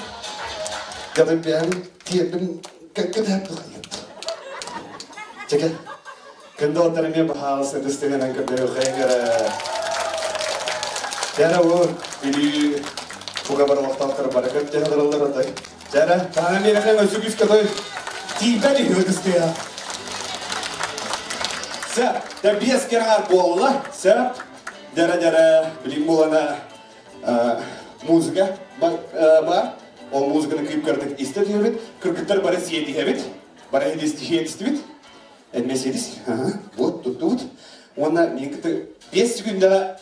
Гатын бэйэм тиэрбин кэккэ Чеке. Күндө оттар эме бахаалыс ытыстыгынан көрдөрү Жара бу били буга бар вақталтар бары көптө хадыраллар отой. Жара, тахана мерехе өсү күс көтой. Тиибәни ытыстыга. Сәп, да бес кераңар болла. Сәп, дара-дара билин болана музыка бар. Ол музыканы күйіп көрдік истеп жебит. Кыргыттар бары сиети хебит. Бары хедис хедистибит. Эмес. Вот, тут тут. Она мен 5 күндә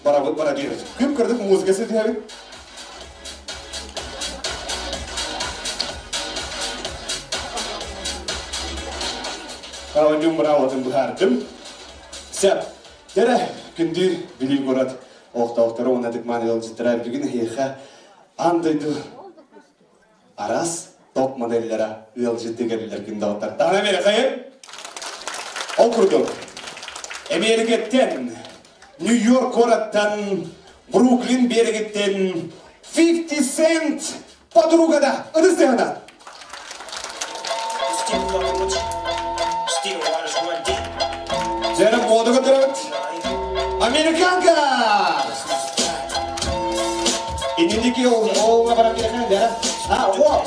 бара бара бирер. Күйіп көрдік музыкасы дебит. Аонюм бравотын бұхардым. Сәп, дәрі күнді білі город оқтауқтары онадық манел життара бүгін хейха андойду арас топ модельлері ыл житті келілер күнді оттар. Тағына мері қайым? Ол күрдік. Америкеттен, Нью-Йорк городтан, Бруклин берегеттен 50 Cent подругада ыдыстығынан. Жәрі мода көтіріп. Американка! Инендеки ол барап берген, дәрі. А, о!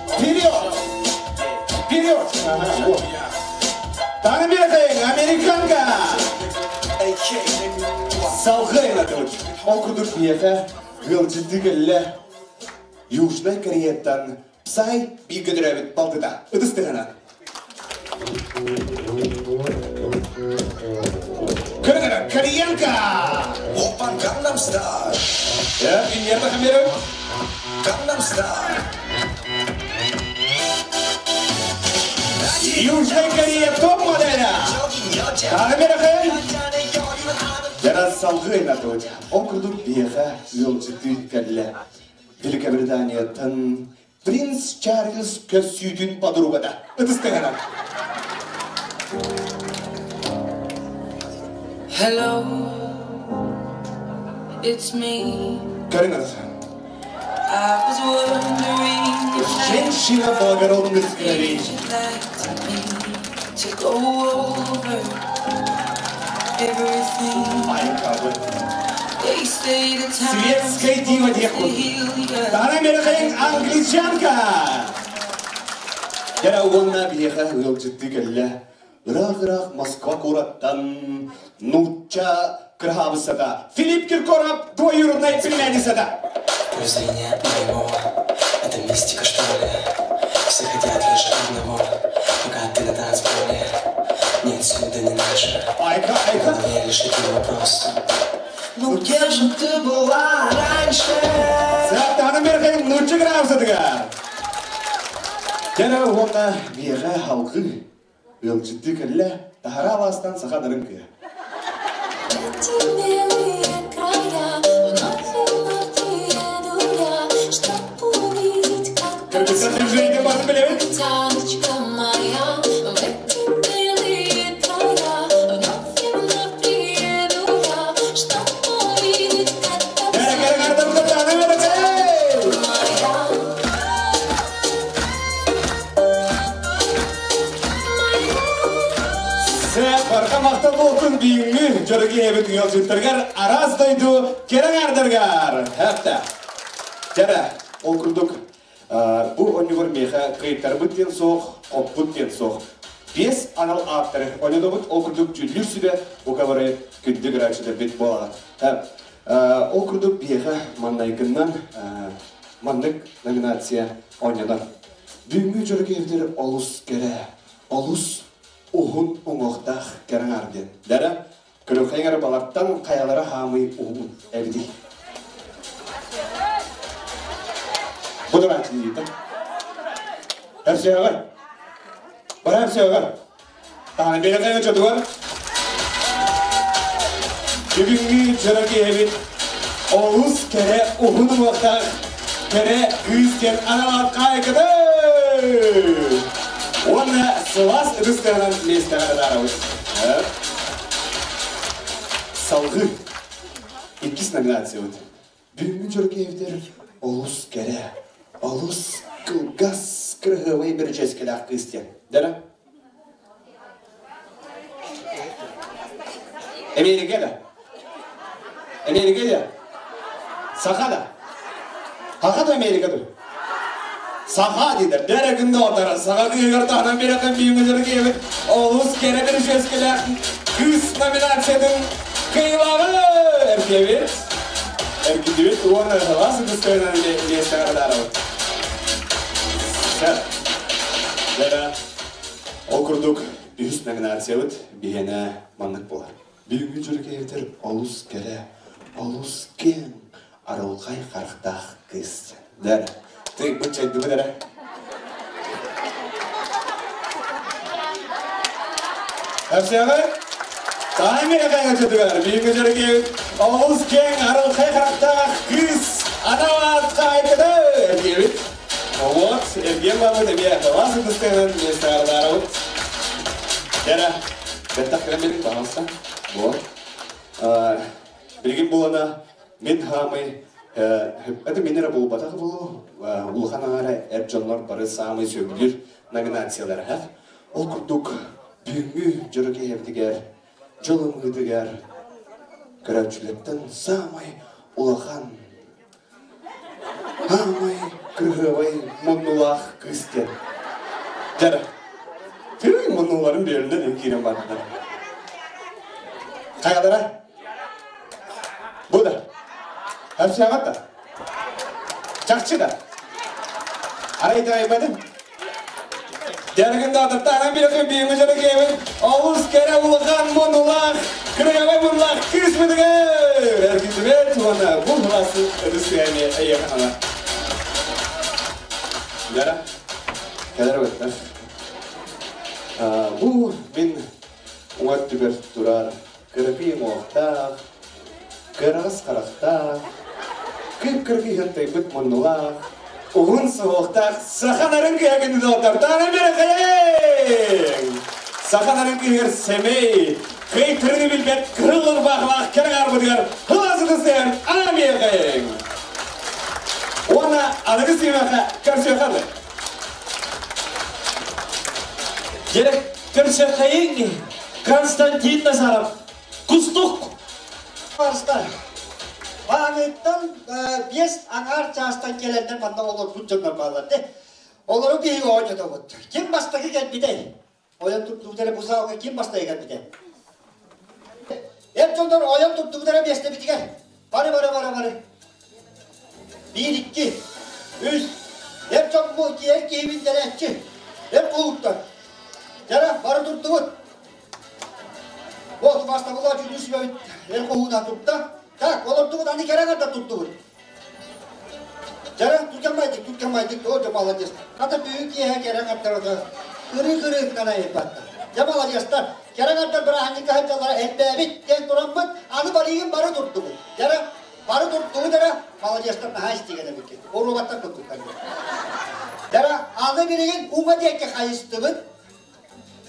Вперед! Вперед! Ага, вот. Таны берген, американка! Салғайла тут. Ол күдік бияқа гылжыты Южный Кореяттан Псай бигөдірәбіт балтыда. Ыдыстығынан. Көріңір, кореянка! Опан Gangnam Style. Я, премьерда камеру. Gangnam Style. Южная Корея топ-моделя! Камера Яра салгы натут. Ол күрдүк бияха ылжыты кәллә. Великобританияттан принц Чарльз көссүйдүн подругада. Ытыстыгана. Hello, it's me. Көрүңүз. I was wondering if Женщина благородных кровей. you'd like to me to go over everything. They say the time Светская дива деху. Тана мерхайын англичанка. Яра уонна биеха ылжытты кэллэ. Ыраах-ыраах Москва кураттан нучча кырхабысада. Филипп Киркоров двоюродной племянницада. Зрение моего, это мистика, что ли? Все хотят лишь одного, пока ты на танцполе. Нет, сюда не наша. Айка, айка. В голове лишь один вопрос. Ну где же ты была раньше? Тана мерхайын нучча кырхабысадыга. Яра уонна биеха халкы ылжытты кэллэ. Тахара аластан саханырын кыя. Эти белые края вновь и вновь приеду я, чтоб увидеть, как Кыргызстан жизни барын билебит. Тяночка моя, в эти белые края вновь и вновь приеду я, чтоб увидеть, как Сә барқа мақтан болсын бүйіңгі жөріге ебіт ұялжыттыргар араз дойду керең ардыргар. Хәпті. Жара, ол күрдік. Бұл онюгор меха кыйттар бұттен соқ, қоп бұттен соқ. Бес анал аттары ойнадыбыт, ол күрдік жүллүр сүбе, укабары күндік рачыда бет болағат. Ол күрдік беха маннайкыннан маннык номинация ойнадан. Бүгінгі жөріге ебдер олус кере, олус уһун уңохтах кераңар ден. Дәрі, көрөкәйгәр баларттан каялары хамый уһун әбди. Бұдыр ачы дейді. Әпсе ағар. Бар әпсе ағар. Тағаны бері қайғы чөті бар. Бүгінгі жөрөкө эбит олус кере уһун уңохтах кере күүстен аналар кайкыды. Оны сылас ыдыстығынан местеғаны дарабыз. Салғы. Иккис номинация өт. Бүгүҥҥү дьоро олус кэрэ, олус кылгас, кыраһыабай бэрдьиэскэлээх кыыс диэн. Дара? Эмиэрикэ да? Эмиэрикэ да? Саха да? Хаха да Америка да? Саха диэтэр. Бэрэ күндэ отара. Саха кыыһыгар таһынан бирэхин бүгүҥҥү дьоро киһибит олус кэрэ бэрдьиэскэлээх кыыс номинациятын кыайыылааҕа эргиэбит. Эргитибит уонна сылаас ытыстарынан миэстэҕэ таһаарабыт. Сөп. Дьэ, ол курдук үһүс номинациябыт биһиэнэ маннык буолар. Бүгүҥҥү дьоро олус кэрэ, олус киэҥ, арылхай харахтаах кыыс. Дэр, ты быччайдыбыт эрэ. Әпсэҕэ, таһан эхэҥэ чөтүгэр, бүгүҥҥү дьоро олус киэҥ, арылхай харахтаах кыыс анал хаайкыта эргиэбит. Вот, эргиэн бабыт эмиэ хылаас ытыстыынан миэстэҕэ Дэрэ, бэттэх кэлэн берин, пожалуйста. Вот. Билигин булана мин хаамай это мин эрэ буолбатах буолуо улахан аҥаара эр дьоннор бары саамай сөбүлүүр номинациялара ол курдук бүгүҥҥү дьоро киэһэбитигэр дьол ымыытыгар көрөөччүлэртэн саамай улахан саамай кыһыабай муннулаах кыыс диэн дьара тыый муннуларын биэринэн киирэн бардылар хайалара Бу да. Хапсыаҕат да. Чахчы да. Арай итэҕэйбэтим. Дьарыгын даататтаанан билэхин биһиги дьарыгыйабын олус кэрэ улахан мунулаах, кырыгабай мунулаах кыыс бытыгыр! Эргитибет уонна бу хыласы ытысыаны эйиэхэ Дара, кэлэр баттар. Бу мин уҥа өттүбэр турар Кыракый уҥуохтаах, кыараҕас харахтаах, кып-кыракый хантайбыт муннулаах, уһун суһуохтаах саха нарын кыһа күндү Таана Мирэхэйиҥ! Саха нарын кыһыгар сэмэй, кыйтырыны билбэт кыһыл ырбаахылаах кэрэ арбытыгар хылаасытысыан аамиэхэйиҥ! Уонна аныгы сыымаха көрсүөхэ Дирек көрсөккайын Константин Назаров Кустук Барыстар. Бааныттан биэс аҥаар чаастан кэлэннэр манна олорбут дьоннор бааллар де. Олору биһиги оонньотобут. Ким бастакы кэлбитэй? Ойон туттубут эрэ бу залга ким бастакы кэлбитэ? Эр дьоннор ойон туттубут эрэ миэстэбитигэр. Бары бары бары бары. Биир, икки, үс. Эр дьон бу эр киһибин дэлээччи. Эр кулуттар. Дьара, бары турдубут. Вот, бастабыла дьүлүү сүбэбит эр хоһууна турда. Так, олордубут, аны кэрэ аҥардар турдубут. Дьара, түргэн байдык, түргэн байдык, о, дьэ, молодец. Хата бүгүн киэһэ кэрэ аҥардар ырыы-ырыытынан айыппаттар. Дьэ, молодецтар. Кэрэ аҥардар бырааһынньыкка сылдьаллара элбээбит диэн тураммыт, аны барыыгын бары турдубут. Дьара, бары турдубут эрэ, молодецтар наһаа истигэн эбиккит. Оруобаттар курдуктар. Дьара, аны билигин уҥа диэки хайыстыбыт.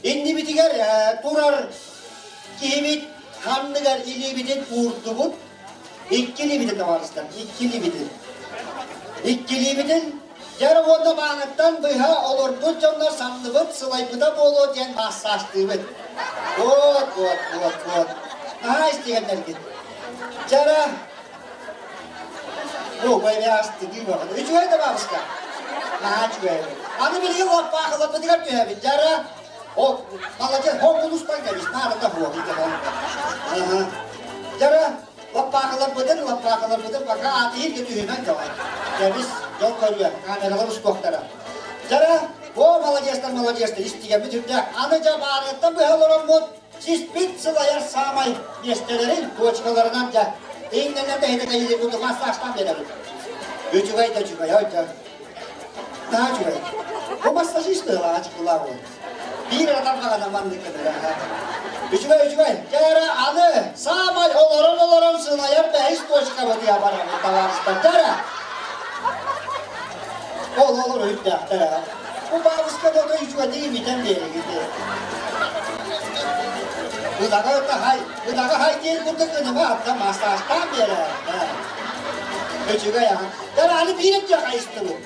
Иннибитигэр турар киһибит ханныгар илиибитин уурдубут. Икки илиибитин табаарыстар, икки илиибитин. Икки илиибитин дьэр уонна бааныттан быһа олорбут дьоннор санныбыт сылайбыта буолуо диэн массажтыыбыт. Вот, вот, вот, вот. Наһаа истигэннэргит. Дьара, Бу байбаастыгыы баҕана. Үчүгэй да бабушка. Наһаа үчүгэй. Аны билигин лаппаахыларбытыгар түһэбит. Дьара, о, молодец, хоҥкулустан кэбис, наадата суох ити. Дьара, лаппаахыларбытын, лаппаахыларбытын пока аатыйырга түһүмэн давай. Кэбис, дьон көрүө, камералар устуохтара. Дьара, о, молодецтар, молодецтар, истигэммит үрдээх. Аны дьэ баарыттан быһа олороммут, Сиспит сылайар саамай миэстэлэрин точкаларынан дьэ иҥнэнэн тэһитэ тэйили курдук массажтаан биэрэбит. Үчүгэй да үчүгэй, ой дьэ. Наһаа үчүгэй. Бу массажист быһылаах ачыкылаах уол. Биир эрэ тарҕаҕына маннык гынар. Үчүгэй, үчүгэй. Дьэ эрэ аны саамай олорон-олорон сылайар бэһис точкабыт я барабыт, табаарыстар. Дьэ эрэ. Ол олор үрдээхтэр ээ. Бу бабушка да үчүгэйдик имитэн биэригит. Ыдаҕа хай, ыдаҕа хай диэн курдук ыныма атта массажтаан биэрэр. Үчүгэй аха. Дьэ, аны биир өттүө хайыстыбыт.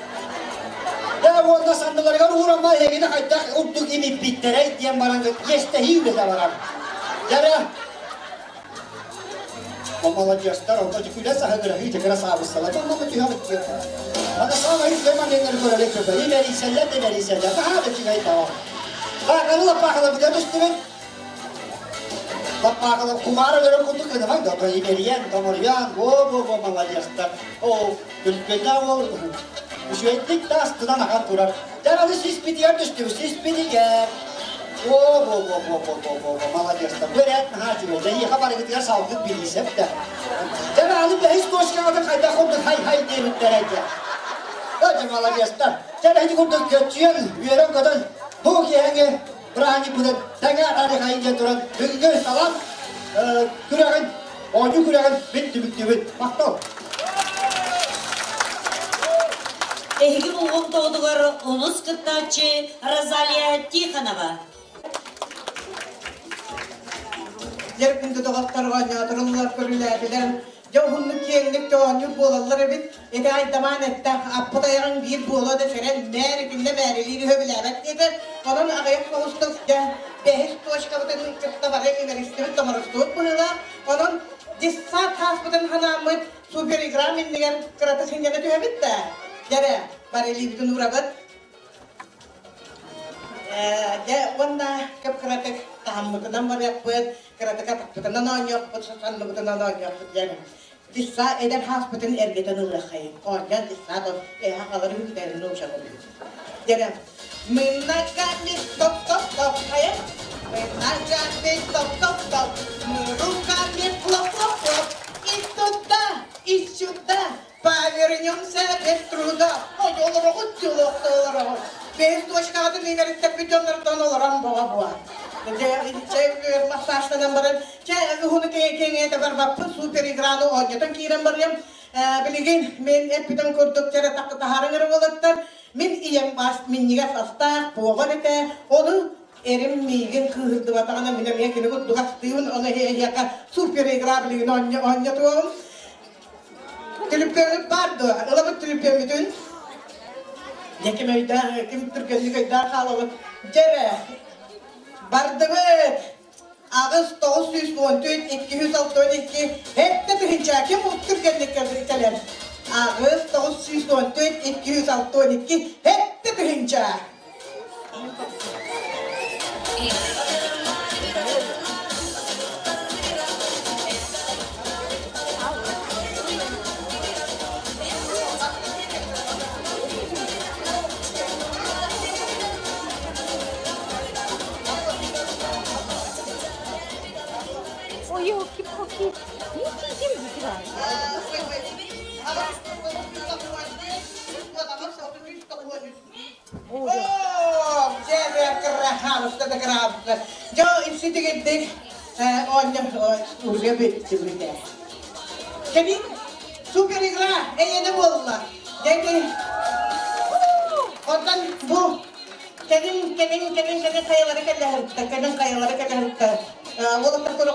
Дьэ, уонна санныларыгар уурама эһигини хайдах урдук имиппиттэрэй диэн баран иэстэһии үлэтэ барар. Дьэ, Маладьыастар, онно күлэ саһыгыраһыы дьэ кыра саабыссалар, манна түһэҕит диэн. Аны саамай үчүгэй манньыҥнары көрөрө көбөйү бэрийсэллэр да бэрийсэллэр, наһаа да үчүгэй даҕа. Хааканы лаппаахылар бүтэ түстүбүт. Лаппаахылар кумаар өлөрөр курдук гынымаҥ да, ибэрийэн, томоруйан, во-во-во маладьыастар. Оо, күлкүннээх уол үчүгэйдик да астынан ахан турар. Дьэ, аны сиспитигэр түстүбүт, сиспитигэр. Во-во-во-во-во-во-во, молодецтар. Бу эрээт наһаа үчүгэй. Дьэһиэхэ барыгытыгар салгыт билиисэп да. Дьэ, аны бэһис точкаҕытын хайдах курдук хай-хай диэбиттэрэ дьэ. Дьэ, молодецтар. Дьэ, ити курдук көччүйэн, үөрэн-көтөн, бу киэһэҥи бырааһынньыкпытын тэҥэ атаарыхайын диэн туран, бүгүҥҥү салам күрэҕин, оонньуу күрэҕин мин түмүктүүбүн. Махтал! Эһиги болҕомтоҕутугар онус кыттааччы Розалия Тихонова. Дьэр күндү доҕоттор оонньооторуллар көрүлээтилэр. Дьэ уһуннук киэҥник да оонньуур буолаллар эбит. Ити айдамаан этте, аппыт айаҕыҥ биир буолуо да сэрэн, мээр итиннэ мээрилиир үһү билээбэт диэтэ. Онон аҕыйах соҕустук дьэ бэһис точкабытын кытта бары имэристибит, томорустубут быһыылаах. Онон десант ааспытын ханааммыт супер игра иннигэр кыратык сынньана түһэбит да, дьэрэ, бары илиибитин уурабыт. Дьэ, уонна кып-кыратык таһыммытынан барыахпыт, кыратык атахпытынан оонньуохпут, санныбытынан оонньуохпут диэн Дисса эдэр хааспытын эргитэн ылыаххайын. Оонньоон дисса да эһэ халар үһүктэрин уучалар. Дьэрэ, мы ногами топ-топ-топ, хайа? Мы ногами топ-топ-топ, мы руками хлоп-хлоп-хлоп, и туда, и сюда, повернемся без труда. Ой, олороҕут, дьолуохта олороҕут. Бэһис точкаҕытын иҥэриттэрбит дьоннортон олорон боҕо буа. Дьэ, массажтанан баран, чэ, уһуну кэҥээтэ барбаппын, супер играны оонньотон киирэн барыам. Билигин мен эппитим курдук чэрэ таһаарыҥ эрэ уолаттар. Мин ийэм бас минньигэс астаах повар этэ. Ону эрим миигин кыыһырдыбатаҕына мин эмиэ кини курдук астыыбын. Ону эһиэхэ супер игра билигин оонньотуоҕум. Түлүппүөммүт баар дуо? Ылабыт түлүппүөммүтүн. Дьэ ким өйдөөх, ким түргэнник өйдөөх хаалабыт. Дьэ эрэ, бардыбыт. 8 914 262 сэттэ тыһыынча ким түргэнник кэлэр? 8 914 262 сэттэ тыһыынча. Ой, елки-палки, не сидим Кэбин, супер игра, эйэне буолла. Дети, оттон бу кэлин, кэлин, кэлин, кэлин хайалары кэллэһэртэ, кэлин хайалары кэллэһэртэ. Уолаттар көрө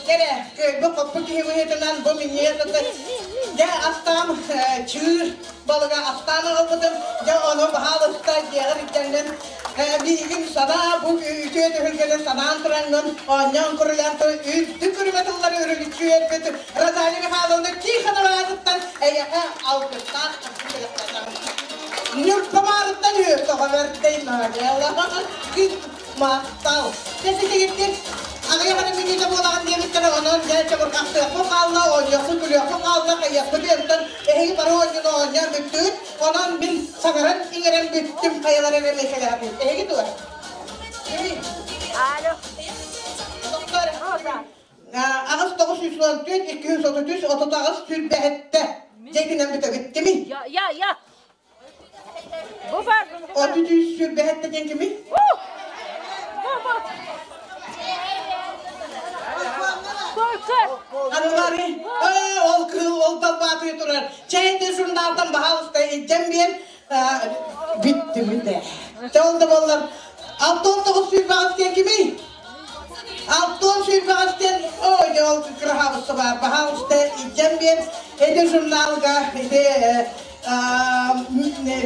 Кэрэ, кыайбыт хоппут киһи быһыытынан бу минньигэс аты дьэ астаам чыыр балыга астаан аҕалбытым. Дьэ ону баһаалыста дьиэҕэр илдьэҥҥин миигин санаа бу үтүө түһүлгэни санаан тураҥҥын оонньоон курулаан үрдүк үрүмэ тыллары үрүлүччү үөрбүт Розалия Михайловна Тихонова аатыттан эйиэхэ алгыстаах харчы бэлэхтэтэҕин. Ньурбамаарыттан үөртэҕэ бэрдэй Надяла. Махтал. Кэситигирдик аҕыйах эрэ мүнүүтэ буолаҕын диэбиттэрэ, онон дьэ чабырҕахтыахпын хаалла, оонньуохпун, күлүөхпүн хаалла, хайыахпыт ыантан эһиги бары оонньууну оонньоон бүттүгүт. Онон мин саҥаран иҥэрэн бүттүм, хайалар эрэ миэхэлэһэбит. Эһиги дуо? Алло. Доктор. 8 914 233 38 сүүрбэһэттэ. Дьэ итинэн бүтэбит. Кимий? Я, я, я. Бу бар. 33 сүүрбэһэттэ диэн кимий? Бу, бу. Только. Анылары, ол кыыл, ол далбаатыы турар. Чэйди журналтан баһаалыста илдьэн биэр. Бүттүмүт ээ. Чэ ол да буоллар, 69 сүүрбэҕис диэн кимий? Алтон сүүрбэҕиттэн ой дьэ ол кыраһаабыста баар, баһаалыста илдьэн биэр, ити журналга ити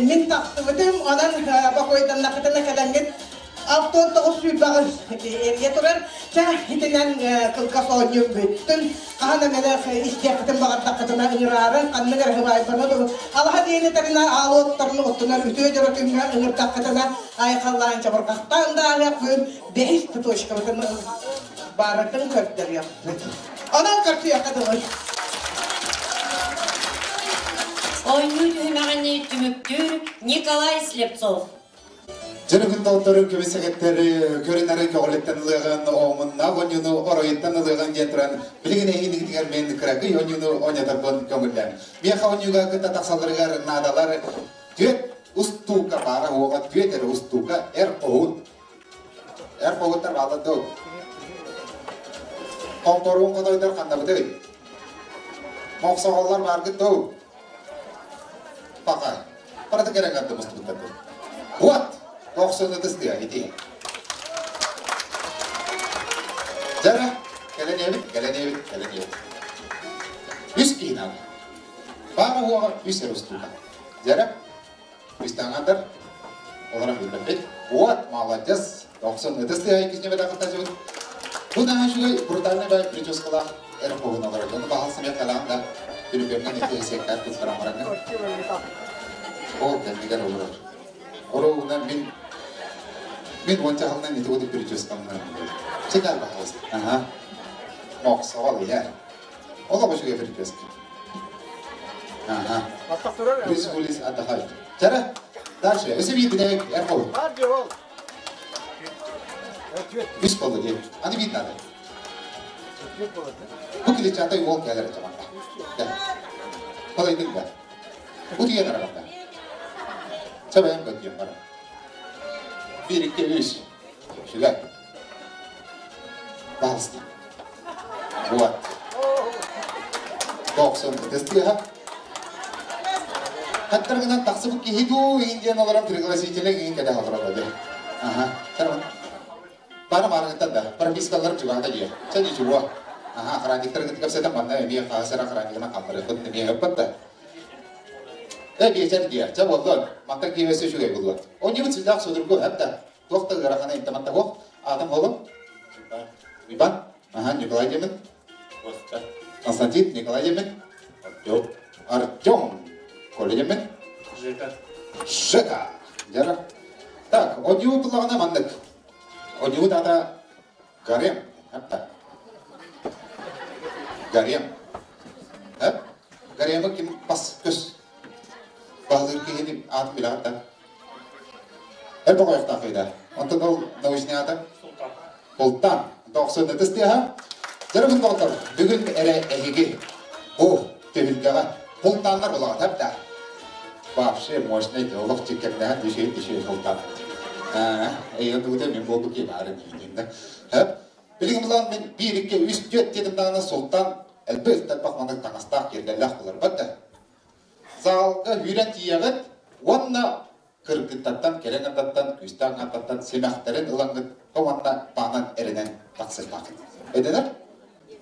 мин тахсыбытым, онон бокуойданнахытына кэлэҥҥит 69 сүүрбэҕис эрийэ турар. Чэ, итинэн кылгас оонньуу бүттүн. Хаһан эмэлэх истиэххитин баҕардаххытына ыҥыраарын, ханнык эрэ сыбаайбаны алаһа диэни тарына аал уоттарын оттунар үтүө дьоро күҥҥэ ыҥырдаххытына айхаллаан чабырҕахтаан да ааһыахпын бэһис точкабытын барытын көрдөрүөхпүт. Онон көрсүөххэ дылы. Оонньуу түһүмэҕин түмүктүүр Николай Слепцов. Дьөрүгүн толтору көмүсэгэттэри көрүнары көҕүлүттэн ылыаҕын, омуннаах онньууну оройуттан ылыаҕын диэн туран, билигин эһигинигитигэр мен кыракый онньууну онньоторбун көҥүллээн. Миэхэ онньууга кытта тахсалларыгар наадалар түөт устуука баара уоҕа түөт эрэ устуука эр хоһуут Эр хоһуттар бааллар дуу? Хонторуун хотойдор ханнабытый? Мохсоҕоллор бааргыт дуу? Паха. Барыта кэрэ гарды мустубуттар дуу? Вот! Дохсун ытыс тыа ити. Дьара, кэлэн иэбит, кэлэн иэбит, кэлэн иэбит. Үс киһи наада. Баара уоҕа үс эрэ устуука. Дьара, Үстаҥадар олорон билбэппит. Вот, молодец! Дохсун ытыс тыаһа иккис ньэмэтэ кыттачыбыт. Бу наһаа үчүгэй брутальный бай прическалаах эр хоһун олорор. Ону баһал сымыйа кэлэҕин да түрүпүөҥҥэ ити секкар туттаран бараҥҥын. Ол кэннигэр олорор. Оруобуна мин мин уонча сылынан ити курдук прическамнан Чекар баһалыс. Ага. Мохсоҕол иһэр. Олох үчүгэй прическа. Ага. Брюс Уиллис отдыхает. Чара, дальше. Өсө биир бүтэһик эр холун. Үс болду диye. Аны биир надо. Бу клетчатай уол кэлэр чаманта. Балайдын да. Бу тиген арабанда. Чабайан көтүөн бара. Bir, iki, үс. Сюда. Пожалуйста. Вот. Дохсун ытыстыаха. Хаттаргынан тахсыбыт киһи дуу иһин диэн олорон пригласителя иһин кэтэх олорон дии. Аха. Сарман. Бары маарыгыттан да. Пропискаларым чугаһата дии. Чэ ничего. Аха, охранниктар кэпсэтэн манна эмиэ хаасара охраннигынан халларыппыт эмиэ ыппыт да. Э биэчэр диэ. Чэ буоллун. Мантан киһи өссө үчүгэй булуо. Онньубут сүрдээх судургу, эп да. Туох да ыарахана интаматта суох. Аатым уолум? Иван. Ага, Николай диэмин. Константин Николай диэмин. Артем. Артем. Коля диэмин. Жека. Жека. Дьара. Так, одьуу тулаҕына маннык. Одьуу даата гарем. Хапта. Гарем. Хап. Гаремы ким бас көс. Баһылыыр киһини аатын билэҕит да? Элбэх ойохтоох ыйда. Онтон ол научный аата? Султан. Дохсун ытыс тыаһа. Дьарыгын доҕоттор, бүгүн эрэ эһиги бу түһүлгэҕэ Султаннар булаҕыт да. Вообще мощный олох чиккэрдэһэн түшей түшей Султан. Эйген тугута мен болдук ки баары диин да. Билигин булан мен 1 2 3 4 дедим даҕаны Султан элбэх элбэх маннык таҥастаах киэргэллээх буларбат да. Залга үүрэн тиийэҕит уонна кыргыттартан, кэлэн ардаттан, күүстээх аҥаардартан симэхтэрин ылаҥҥыт уонна таанан эрэнэн тахсыахтааххыт. Өйдөнөр?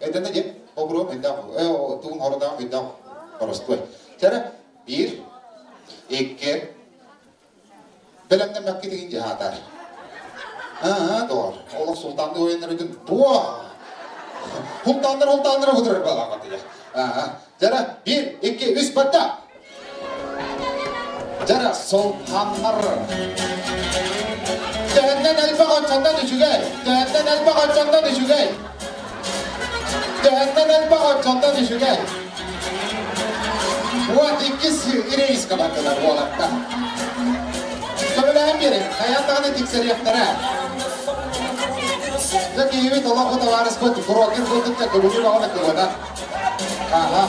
Өйдөнө диэн обуруом өйдөөх, тугун хорудаҕым өйдөөх боростуой. Чэрэ, биир, икки, бэлэмнэммэккит игин дьаһаатар. Аа, доҕор, олох султаанды ойоннорутун буо! Султааннар, султааннар утурар балаҕатыйа. Аа, дьара, биир, икки, үс, батта! Дьара, султааннар! Төһөннөн элбэх оччоннон үчүгэй! Төһөннөн элбэх оччоннон үчүгэй! Төһөннөн элбэх оччоннон үчүгэй! Вот иккис рейска бардылар уолаттар. Көмөлөһөн биэриҥ, хайаан даҕаны тиксэриэхтэрэ. Дьэ киһибит олох табаарыспыт брокер курдук да көбүлүү баҕана кыбына. Аха.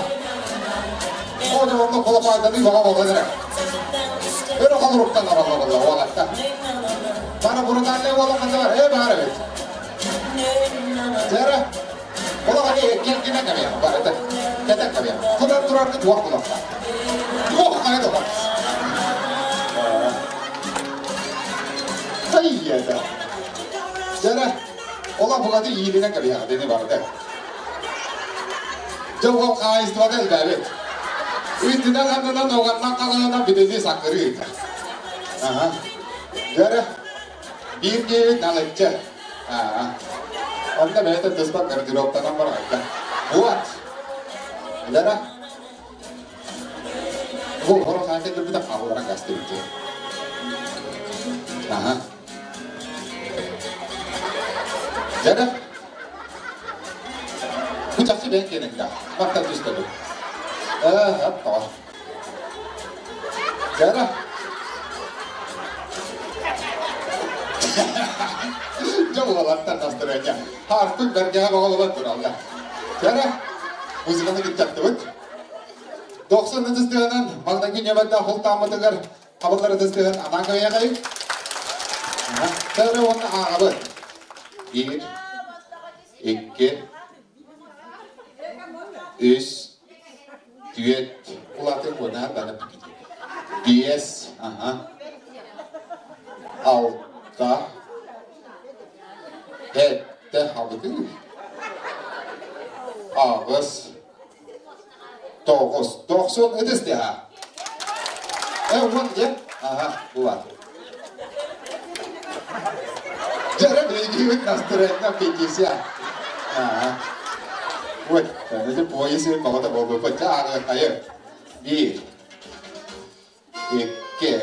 О, дьэ онно колопаайданыы баҕа буолан эрэ. Өрө холоруктан оролло уолаттар. Бары брутальный уола ханна бар? Э, баар эбит. Дьэ эрэ, олох эмиэ кэлгинэ кэбиһ, барыта. Кэтэн кэбиһ. Тутар тураргыт уох булахта. Туох хайа да. бэйэтэ. Дьэрэ, ола бугаты иилинэн кэбиһэҕит ини барыта. Дьэ ол хаһаайыстыбата элбээбит. Үрдүнэн аннынан оҕаннан хаҕаһынан бүтүннүү саккырыы. Аха. Дьэрэ, биир киһи налыччы. Аа. Онно бэйэтэ туспа гардеробтанан барарга. Вот. Дьэрэ, бу хоро хаайта көрбүтэ хаалларан кастыбыт. Аха. Дьэрэ, бу чахчы бэйэн киэнэҥ да. Мантан түстэбит. Ээ, аппаҕа. Дьэрэ. Дьэ уолаттар настырыанньа. Хаартык бэргэһэ бөҕө тураллар. Дьэрэ, музыканы кыччаттыбыт. 90 ытыстыһынан маҥнайгы ньүөмэрдээх бултааммытыгар хабыллар ытыстыһын анаан көйөҕөй. Тары уонна ааҕабыт. Биир, икки, үс, түөрт, улаатын уонна баны биэс, аха, алта, сэттэ, алты, аҕыс, тоҕус, 90 ытыс тыаһа. Э, уон дьэ? Аха, була. Дьэрэ билигибит настырыанньа 50. Аха. Вот, это пояс баҕата буолбуппут. Дьэ, ааҕыаххайы. Биир, икки,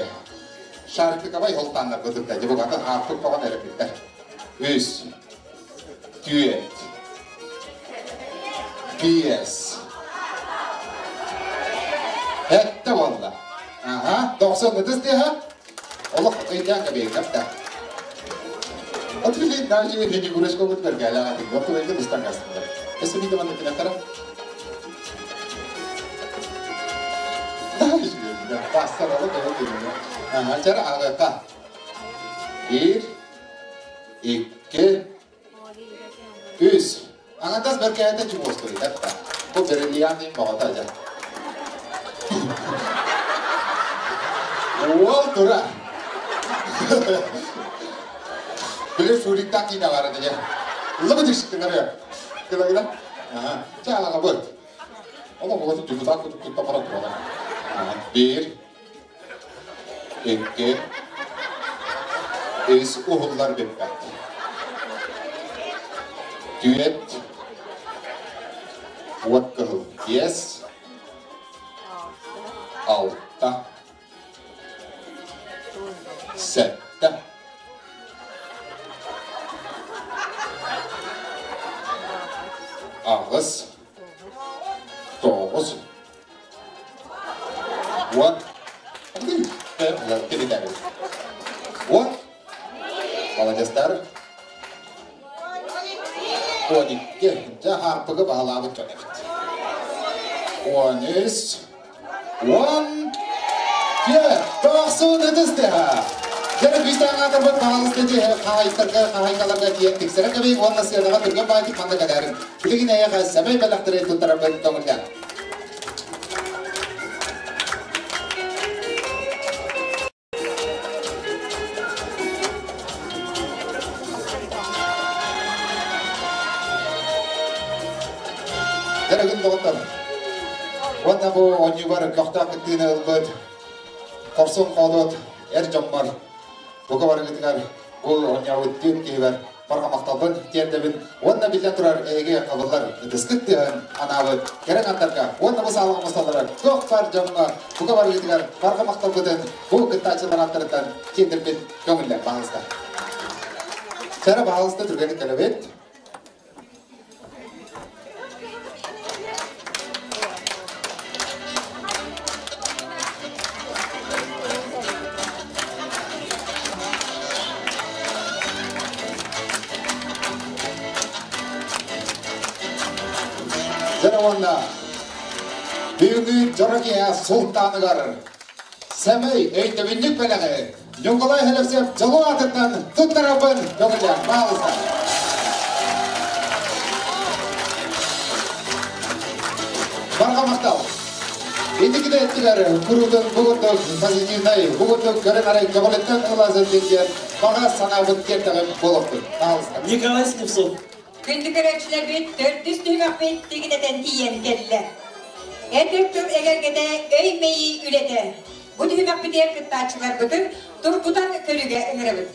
шарфиковай холтааннарбытын да дьыбыгатын ааппыт тоҕон эрэпиттэр. Үс, түөрт, биэс, сэттэ буолла. Аха, 90 ытыс тыаһа. Олох өйдөөн кэбиһиҥ да. Отвели даже не гурышко бут бергәлә атык. Вот тулайда дустан кастыңдар. Эссе бит манны кинәтәр. Бастар алып evet Ага, чара ага. Bir, икки, үс. Аңатас бэркээтэ чугуостур итатта. Бу бриллиант боҕото дьэ. Уол тура. Били Шуриктан киинэ баар этэ дьэ. Лыбы дышкынар Кыла-кыла. Ага. Чэ алаҕа быт. Олох олох депутат кутук тутта баран туралар. Биир, икки, үс уһуллар бүппэт. Түөрт, уот кыһыл биэс, алта, сэттэ, аҕыс, тоҕус, уон, уон, молодецтар, 12, дьэ хаарпыгы баһылаабыт дьон эбит. 13, 10, тохсун ытыс тыаһа. Дьэ, күүстээх аатырбыт баһаалыста дьиэ хаһаайыттарга, хаһаайкаларга тиийэн тиксэрэ кэбий уонна сыанаҕа түргэн баайдык манна кэлээрин. Билигин эйиэхэ сэмэй бэлэхтэри туттарарбын көҥүллээн. Дорогин доҕоттор, уонна бу оонньуубар көхтөөх кыттыыны ылбыт хорсун хоодуот эр дьоммор бука барыгытыгар бу оонньообут түөрт киһибэр барҕа махталбын тиэрдэбин уонна биллэн турар эһиги хабыллар ытыскыт тыаһын анаабыт кэрэ аҥардарга уонна бу саалаҕа мусталларар туох баар дьоҥҥо бука барыгытыгар барҕа махталбытын бу кыттааччылар ааттарыттан тиэрдэрбин көҥүллээн баһаалыста. Сара баһаалыста түргэнник кэлэбит. Дьэ уонна бүгүҥҥү дьоро киэһэ султааныгар сэмэй өйдөбүнньүк бэлэҕи Ньукулай Алексеев дьолу аатыттан туттарабын көҥүллээх баалыста. Барҕа махтал! Инникиде өттүгэр куруутун бу курдук позитивнай, бу курдук көрөн арай көҕүлүттэн ыласын диэн баҕа санаабын тиэрдэҕим буолуохтун. Пожалуйста. Николай Слепцов. Күндү көрөөччүлэрбит төрдүс түһүмэхпит тигинэтэн тиийэн кэллэ. Этик тыл эгэлгэтэ өй-мэйии үлэтэ. Бу түһүмэхпитигэр кыттааччыларбытын тургутан көрүүгэ ыҥырабыт.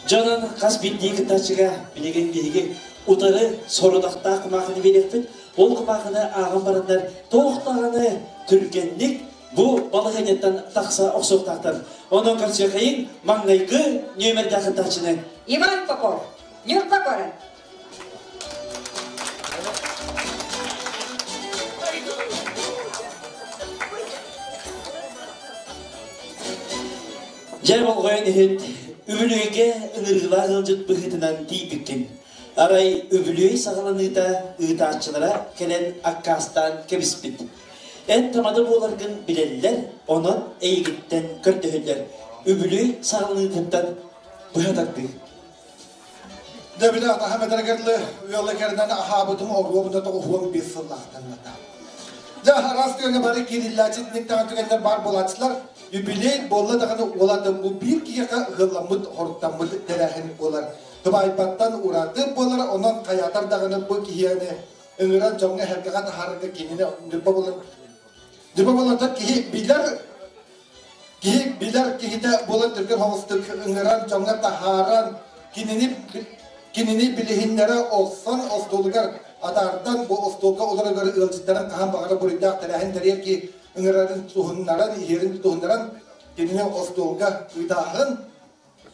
Дьонун хас биирдии кыттааччыга билигин биһиги утары сорудахтаах кумаахыны биэриэхпит. Ол кумаахыны ааҕан бараннар туох даҕаны түргэнник бу балаһыанньаттан тахса охсуохтаахтар. Онон көрсүөххэйиҥ маҥнайгы нүөмэрдээх кыттааччыны. Иван Попов, Ньурба куорат. Дьэ болҕойон иһит, үбүлүөйгэ ыҥырыылаах ыалдьыт быһыытынан тиийбиккин. Арай үбүлүөй саҕаланыыта ыытааччылара кэлэн аккаастаан кэбиспит. Эн тамада буоларгын билэллэр, онон эйигиттэн көрдөһөллөр. Үбүлүөй саҕаланыытыттан быһа тардыы. Дьэ били атаһым этэригэр дылы ыалы кэринэн аһаабытым оруобуна тоҕуһуон биэс сыллаахтан Дьэ араас түгэҥҥэ бары киириллээччи итинник түгэннэр баар буолааччылар. Юбилей буолла даҕаны уолатын бу биир киһиэхэ ыһылламмыт, хоруктаммыт тэрээһин буолар. Тубайбаттан ураты буолар, онон хайаатар даҕаны бу киһиэни ыҥыран дьоҥҥо эһэргэҕэ таһаарарга кинини Ньурба буолан Ньурба буолан киһи билэр Киһи билэр киһитэ буолан түргэн соҕустук ыҥыран дьоҥҥо таһааран, кинини кинини билиһиннэрэ охсон остуолугар атаардан бу остуолга олороргор ыалдьыттарын хаһан баҕарар буруйдаах тэрээһин тэрийэр киһи ыҥырарын туһуннаран, иһэрин туһуннаран кинини остуолга ыытааһын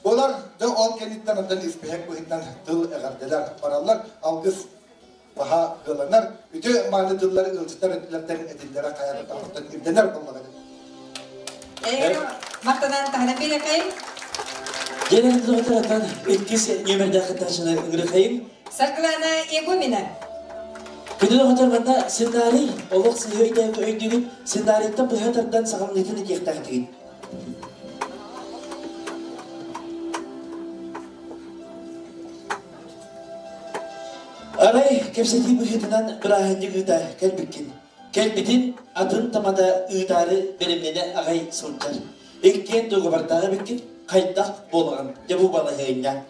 буолар. Дьэ ол кэнниттэн онтон испиһэк быһыытынан тыл эҕэрдэлэр бараллар. Алгыс баһа ыаланар. Үтүө мааны тыллар ыалдьыттар өттүлэртэн этиллэрэ хайа да таһыттан ирдэнэр буоллаҕа. Махтанан таһынан биэрэхэй. Дьэнэн тылытараттан иккис нүөмэрдээх кыттааччыны ыҥырыхайым. Саргылана Егомина. Күнүн оҕотор манна сценарий олох сыһыы өйдүүгүт сценарийтан быһа тардан саҕаланыытын этиэхтээхтигит. Арай кэпсэтии быһыытынан бырааһынньык ыыта кэлбиккин. Кэлбитин атын тамада ыытаары бэлэмнэнэ аҕай сылдьар. Иккиэн дуогабардаах эбиккин, хайдах буолаҕын, дьэ бу балаһыанньа.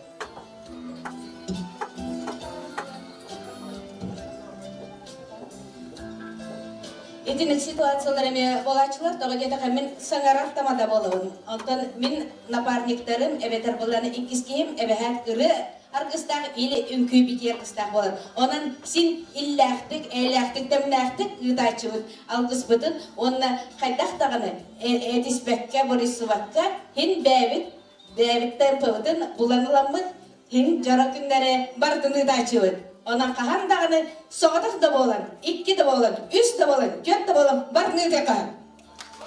Итинник ситуациялар эмиэ буолааччылар, тоҕо диэтэххэ мин саҥарар тамада буолабын. Онтон мин напарниктарым эбэтэр быланы иккис киһим эбэһээт ырыа аргыстаах или үҥкүү битии аргыстаах буолар. Онон син иллээхтик, эйэлээхтик, дэмнээхтик ыытааччыбыт алгыспытын уонна хайдах даҕаны этиспэккэ, борисубакка һин бэйэбит бэйэбит темпыбытын булан ыламмыт һин дьоро күннэри барытын ыытааччыбыт. Онон хаһан даҕаны соҕотох да буолан, икки да буолан, үс да буолан, түөрт да буолан барытын ыытыахха.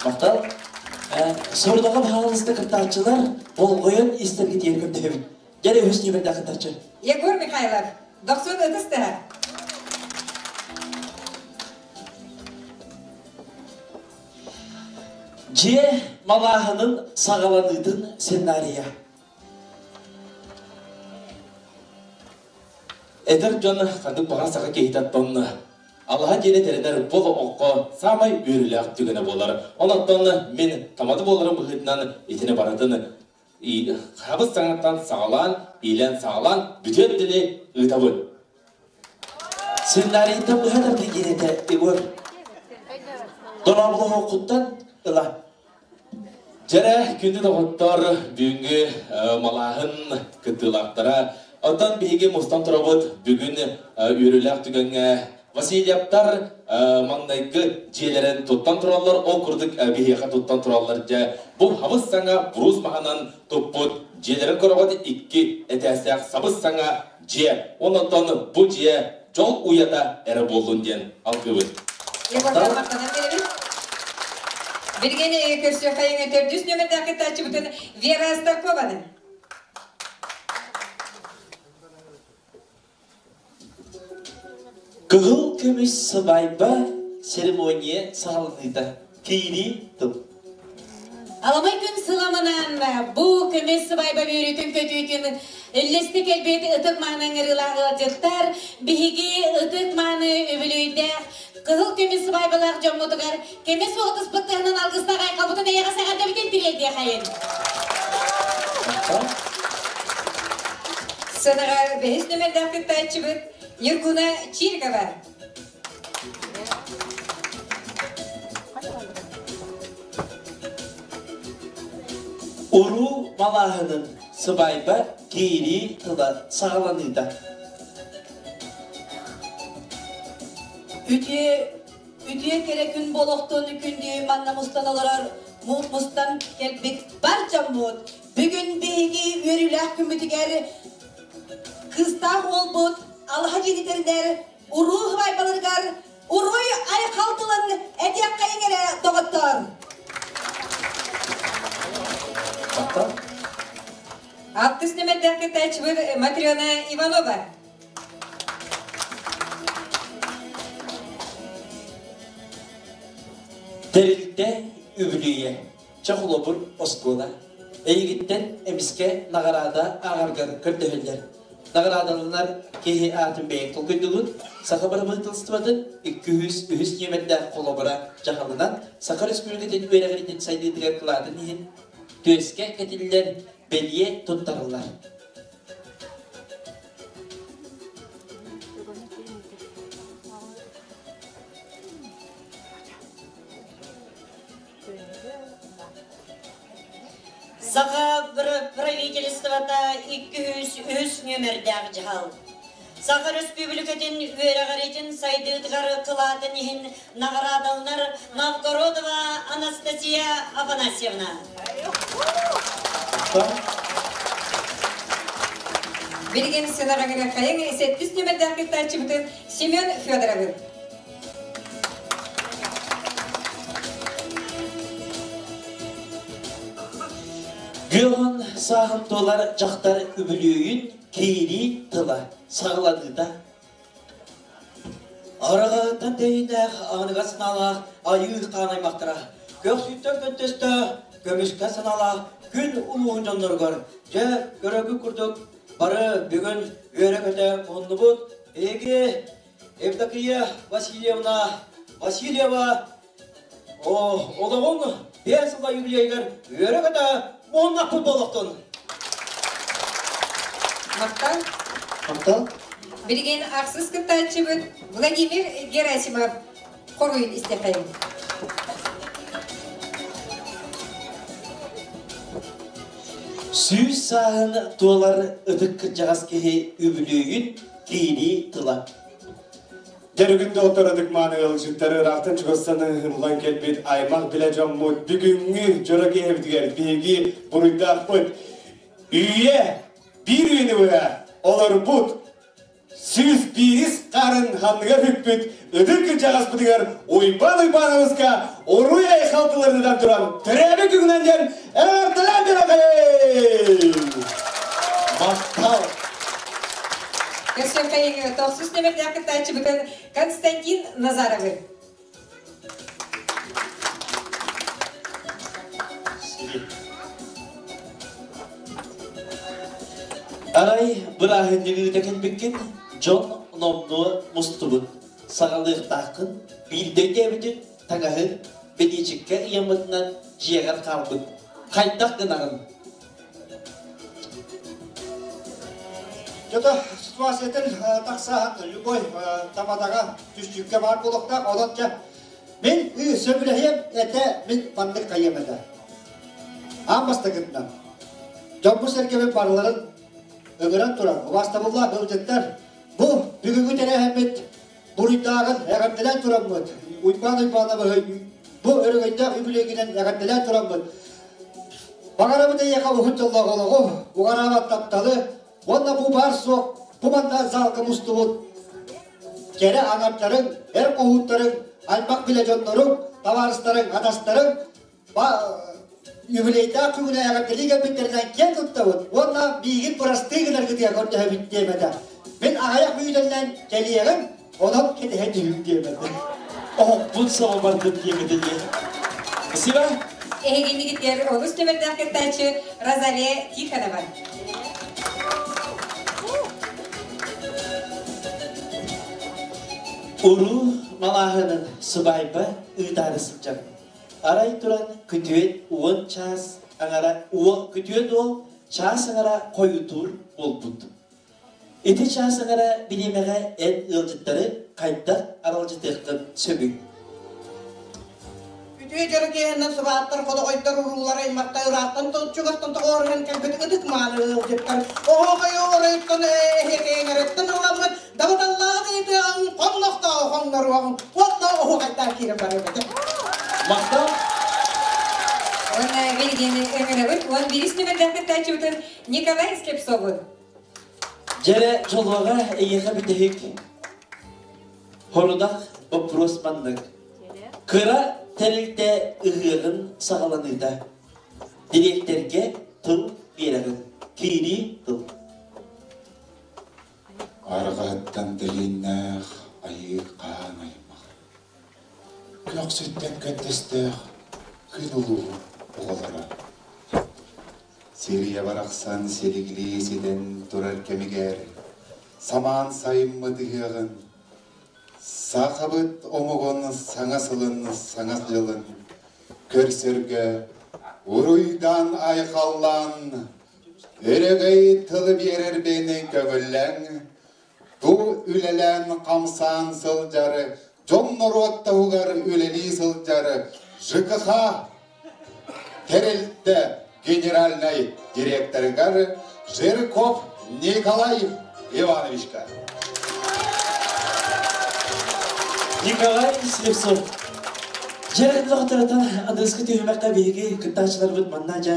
Махтал. Сордоҕо баһаалыста кыттааччылар болҕойон истэргитигэр көрдөһөбүт. Дьэ үһүс нүөмэрдээх кыттааччы. Егор Михайлов, дохсун ытыс тыһа. Дьиэ малааһынын саҕаланыытын сценарийа. Эдэр дьон ханнык баҕар саха киһитэ тонна Алаһа диэни тэринэр бол окко саамай үөрүүлээх түгэнэ буолар. Онон мин тамады буоларым быһыытынан итини барытын хабыс саҥаттан саҕалаан, иилэн-саҕалаан бүтүөр диэри ыытабын. Сценарийтан быһа тардыы диэн Егор. Дорооболоһуоххуттан ыла. Дьэрэ, күндү доҕоттор, бүгүҥҥү малааһын кыттыылаахтара. Оттон биһиги мустан турабыт бүгүн үөрүүлээх түгэҥҥэ Васильевтар маҥнайгы дьиэлэрин туттан тураллар, ол курдук биһиэхэ туттан тураллар дьэ. Бу хабыс саҥа брус маһынан туппут дьиэлэрин көрөҕүт икки этээстээх сабыс саҥа дьиэ. Онон бу дьиэ дьол уйата эрэ буоллун диэн алгыыбыт. Билигин көрсүөххэйиҥ төрдүс нүөмэрдээх кыттааччыбытын Вера Старкованы. Кыһыл көмүс сыбаайба церемония саҕаланыыта. Киирии тыл. Аламай күн сыламынан бу көмүс сыбайба үөрүүтүн көтүүтүн үллэстэ кэлбит ытык мааны ыҥырыылаах ыалдьыттар, биһиги ытык мааны үбүлүөйдээх кыһыл көмүс сыбайбалаах дьоммутугар көмүс оҕотуспут тыһынан алгыстаах айхалбытын эйэҕэс эҕэрдэбитин тириэрдиэхэйин. Сыанаҕа бэһис нүмердээх кыттааччыбыт Ньургуна Чирикова. Уруу малааһынын сыбаайба киирии тыла саҕаланыыта. Үтүө, үтүө кэрэ күн буолуохтун күндү манна мустан олорор мустан кэлбит бар дьоммут. Бүгүн биһиги үөрүүлээх күммүтүгэр кыыстаах уолбут алаһа дьиэтитэринэр уруу сыбаайбаларыгар уруй айхал тылын этиэххэйиҥ эрэ доҕоттоор. Алтыс нөмердээх кыттааччыбыт Матрена Иванова. Тэрилтэ үбүлүөйэ Чэ холобур, оскуола. Эйигиттэн эмискэ наҕараада ааҕаргар көрдөһөллөр. Наҕараадаланар киһи аатын бэйэҥ толкуйдугун, Саха бырабыыталыстыбатын 203 нүөмэрдээх холобура дьаһалынан Саха Республикатын үөрэҕириитин сайдыытыгар кылаатын иһин түөскэ кэтиллэр бэлиэ туттарыллар. Саха правительствота 203 нүөмэрдээх дьаһал. Саха Өрөспүүбүлүкэтин үөрэҕиритин сайдыытыгар кылаатын иһин наҕараадаланар Новгородова Анастасия Афанасьевна. Билигин сынаҕаҥыра хайаҥ сэттис нүөмэрдээх кыттааччыбытын Семен Федоровы. Геон сааһын туолар дьахтар үбүлүөйүн киирии тыла саҕаланыыта. Арыгыттан тэйиннээх аныга санаалаах айыы хаан аймахтара көхсүттэн көнтөстө көмүскэ санаалаах күн улууһун дьонноругар дьэ көрөргүт курдук бары бүгүн үөрэ-көтө муннубут эһиги Евдокия Васильевна Васильева олоҕун биэс сыла юбилейыгар үөрэ-көтө муһуннахпыт буолуохтун. Махтал. Махтал. Билигин ахсыс кыттааччыбыт Владимир Герасимов хоруйун истэхэйин. Сүүс сааһын туолар ытык кырдьаҕас киһи үбүлүөйүн киирии тыла. Дьэ бүгүн доҕоттор ытык мааны ыалдьыттары ыраахтан чугастан ыһыллан кэлбит аймах билэ дьоммут бүгүҥҥү дьоро киэһэбитигэр биһиги буруйдаахпыт. Үйэ биир үйэни быһа олорбут 101 харын ханныгар бүппүт ытык кырдьаҕаспытыгар Уйбаан Уйбаанабыска уруй айхал тылларынан туран төрөөбүт күнүнэн диэн эҕэрдэлээн биэрэҕин! Махтал! Көрсүөххэйиҥ тохсус нөмердээх кыттааччыбытын Константин Назаровы. Арай бырааһынньыгыыта кэлбиккин дьон номнуо мустубут. Саҕалыахтааххын биирдэ өйдөөбүтүн таҥаһын бэлиэчиккэ ыйаммытынан дьиэҕэр хаалбыт. Хайдах гынаҕын? Что-то ситуациятын тахса любой тамадаҕа түстүүккэ баар буолуохтаах. Онон дьэ мин сөбүлэһиэм этэ, мин маннык хайыам этэ. Аан бастакытынан дьоммут-сэргэбит барыларын ыҥыран туран, убаастабыллаах ыалдьыттар, бу бүгүҥҥү тэрээһиммит буруйдааҕын эҕэрдэлээн тураммыт, Уйбаан Уйбаанабыһы бу өрөгөйдөөх үбүлүөйгүнэн эҕэрдэлээн тураммыт, баҕарабыт эйиэхэ уһун дьоллоох олоҕу, уҕараабат тапталы уонна бу баар суох бу манна залга мустубут кэрэ аҥардарыҥ, эр хоһууттарыҥ, аймах билэ дьонноруҥ, табаарыстарыҥ, атастарыҥ юбилейдаах күҥүнэ эҕэрдэлии кэлбиттэринэн киэн туттабыт уонна биигин бырастыы гынаргытыгар көрдөһөбүт диэмэтэ. Мин аҕыйах мүнүүтэннэн кэлиэҕим, онон кэтэһэ түһүм диэмэтэ. Оһохпун саба бардым диэмэтэ диэн. Спасибо. Эһигиннигитигэр олус түмэрдээх кыттааччы Розалия Тихонова. Уруу малааһынын сыбаайба ыытаары сылдьар. Арай туран күтүөт уон чаас аҥара күтүөт уол чаас аҥара хойутуур буолбут. Ити чаас аҥара бириэмэҕэ эн ыалдьыттары хайдах аралдьытыаххын сөбүй? Үтүө дьоро киэһэннэн сыбааттар, ходоҕойдор, уруулар, аймахтар ыраахтан чугастан тоҕоорунан кэлбит ытык мааны ыалдьыттар оһоохойу оройуттан эһиэкэйэҥэрэттэн ыламмыт дабыталлааҕы ыйытыаҕыҥ, хоннохтооҕу хоҥноруоҕуҥ уонна оһуохайдаах киирэн барыабыт. Махтал! Уонна билигин ыҥырабыт уон биирис нүмердээх кыттааччыбытын Николай Слепцову. Дьэрэ дьолуоҕа эйиэхэ бүтэһик Хорудах боппуруос маннык. Кыра тэрилтэ ыһыаҕын саҕаланыыта. Дириэктэргэ тыл биэрэҕин. Киирии тыл. Арҕаһыттан дэлииннээх айыы хаан аймах. Көхсүттэн көнтөстөөх күн улуу оҕолоро. Сирийэ барахсан силигилии ситэн турар кэмигэр самаан сайыммыт ыһыаҕын, сахабыт омугун саҥа сылын саҥа дьылын көрсөргө уруйдаан-айхаллаан өрөгөй тылы биэрэрбин көҥүллэҥ, бу үлэлээн-хамсаан сылдьар дьон-норуот туһугар үлэлии сылдьар ЖКХ тэрилтэ генеральнай директорыгар Жирков Николай Ивановичка. Николай Слепцов. Дьэ, лоҕторотон аныгыскы түһүмэххэ биһиги кыттааччыларбыт манна дьэ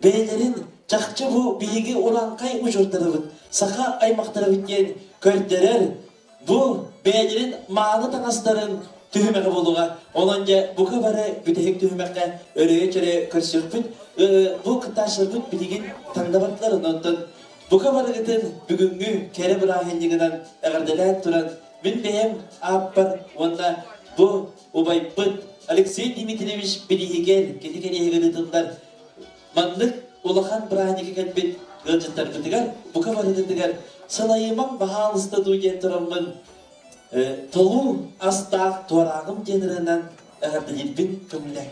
бэйэлэрин чахчы бу биһиги урааҥхай удьуордарыбыт, саха аймахтарыбыт диэн көрдөрөр Бу бэйэлэрин мааны таҥастарын түһүмэҕэ буолуоҕа. Онон дьэ бука бары бүтэһик түһүмэххэ өрөйө-чөрөйө көрсүөхпүт. Бу кыттааччыларбыт билигин таҥнабаттылар. Онтон бука барыгытын бүгүҥҥү кэрэ бырааһынньыгынан эҕэрдэлээн туран мин бэйэм ааппар уонна бу убайбыт Алексей Дмитриевич бирииһигэр кини кэриэһигэр ыытыллар Маннык улахан бырааһынньыкка кэлбит ыалдьыттарбытыгар бука барытытыгар салайымаҥ баһаалыста дуу диэн тураммын толуу астаах туорааҕым диэн ырыанан эҕэрдэлиирбин көҥүлэ.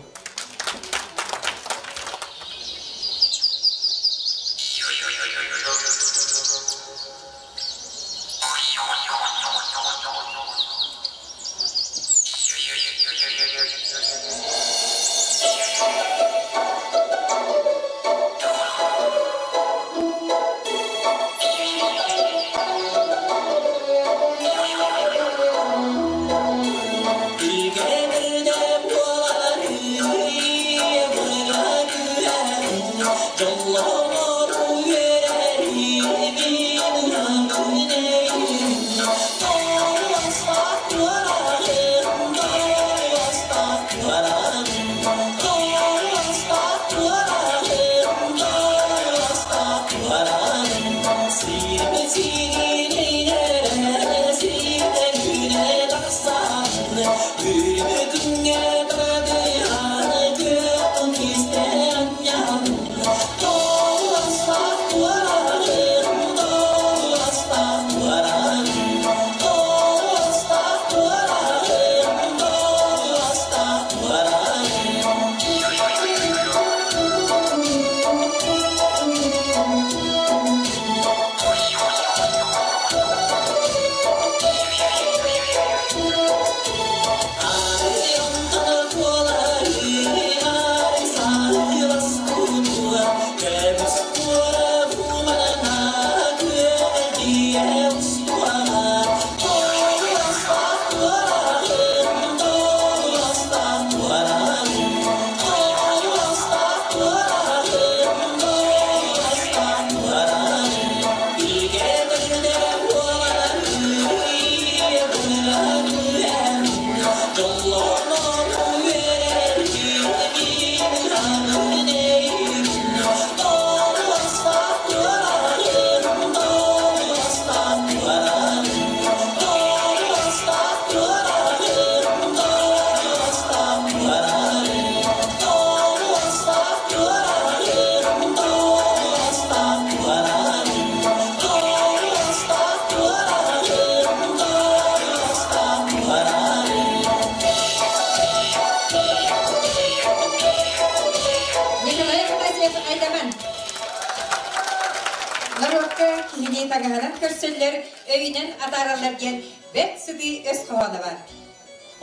Норуокка киһини таҥаһынан көрсөллөр, өйүнэн атаараллар диэн бэрт сытыы өс хоһооно бар.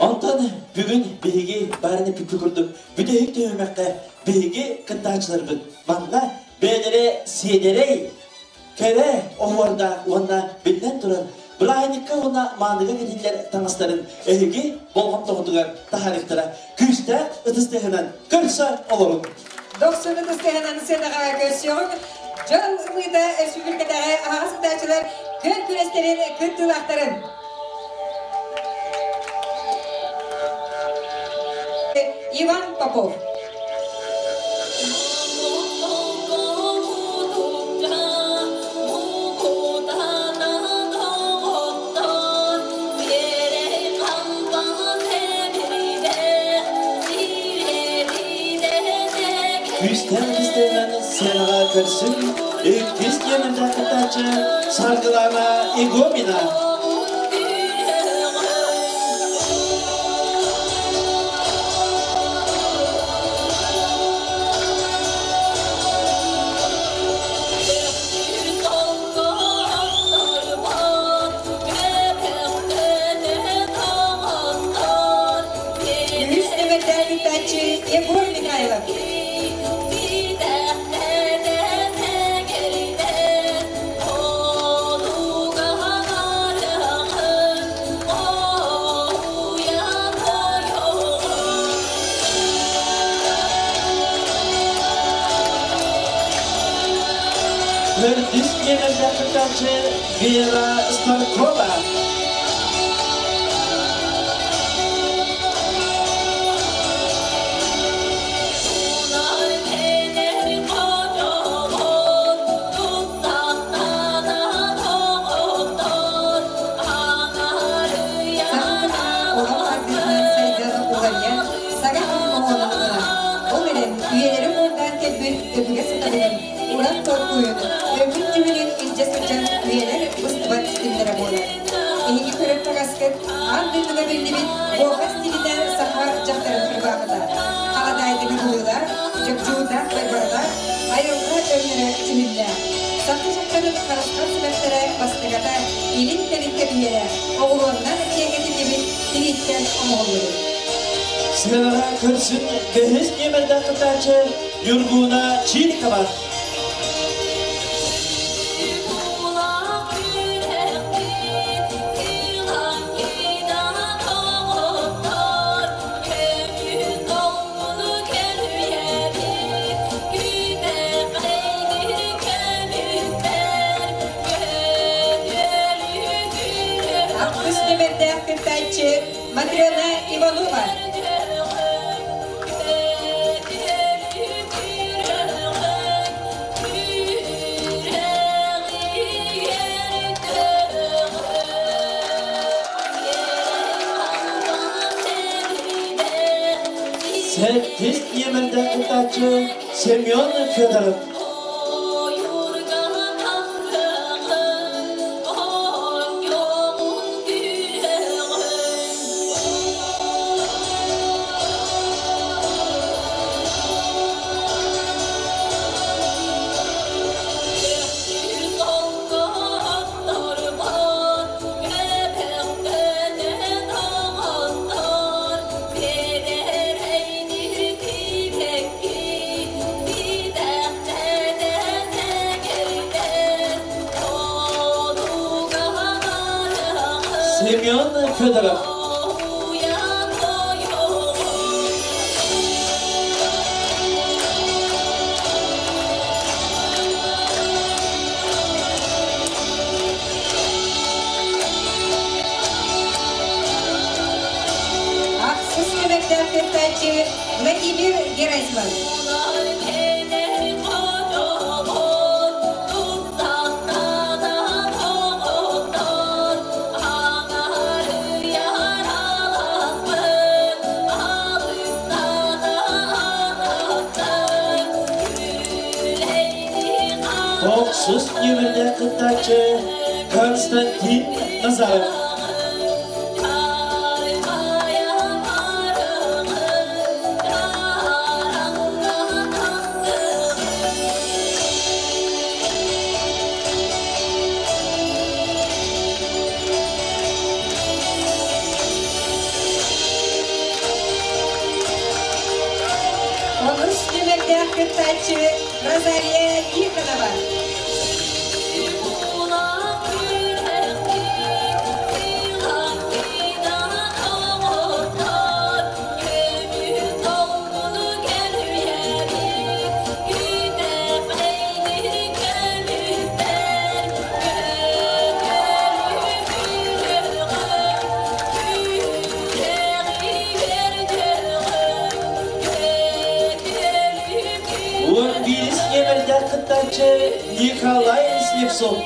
Онтон бүгүн биһиги баарына бүппү курдук бүтэһик түһүмэххэ биһиги кыттааччыларбыт манна бэйэлэрэ сиэдэрэй, кэрэ оһуордаах уонна биллэн турар бырааһынньыкка уонна мааныга кэтиллэр таҥастарын эһиги болҕомтоҕутугар таһаарыахтара. Күүстээх ытыс тыаһынан көрсө олорун! Дохсун ытыс тыаһынан сыанаҕа көрсүөҕүҥ. Дьон ымыыта өрөспүүбүлүкэтээҕи аһаҕас ыытааччылар күөн күрэстэрин кыттыылаахтарын. Иван Попов. Күүстээх ытыстарынан сыанаҕа көрсүн иккис диэмэндээх кыттааччы Саргылана Егомина. Үһүс нүмэрдээх кыттааччы Егор Михайлов. Төрдүс нүмэрдээх кыттааччы Вера Старкова. Олох ардыһынан сайдан уларыйан, саҥа оҥоһуллар. Ол эрэн, үйэлэри уордаан кэлбит өбүгэ сытарынан уран толкуйун, өҥүн дьүһүнүн илдьэ сылдьан үйэлэр быстыбат ситимнэрэ буолар. Эһиги көрөр таҥаскыт аан дойдуга биллибит Буоха стилинэ саха дьахтарын ырбаахыта. Халадаайдыҥы быһыылаах, дьопчуурдаах байбаралаах, айылҕа өҥнөрө дьүһүннээх. Саха дьахтарын харысхал симэхтэрэ бастыҥата илин-кэлин кэбиһэрэ, оҕуруоннан киэргэтиллибит тирииттэн оҥоһуллубут. Сыанаҕа көрсүн бэһис нүөмэрдээх кыттааччы Ньургууна Чирикова. Ахсыс нүөмэрдээх кыттааччы Матрена Иванова. Сэттис нүөмэрдээх кыттааччы Семен Федоров. Семен Федоров. Ахсыс нүөмэрдээх кыттааччы Владимир Герасимов. Тохсус нүөмэрдээх кыттааччы Константин Назаров. Розалия Тихонова. Уон биирис нүөмэрдээх кыттааччы Николай Слепцов.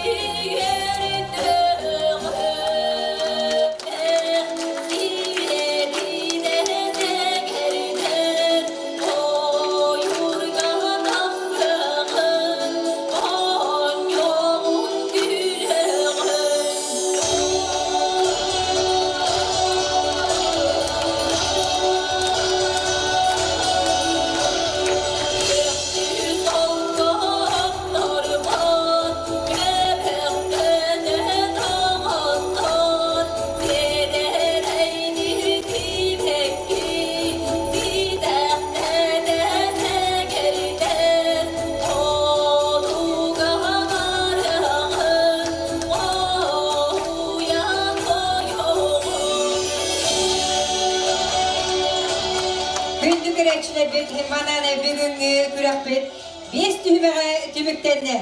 Күндү көрөөччүлэрбит манан бүгүҥҥү күрэхпит биэс түһүмэҕэ түмүктэннэ.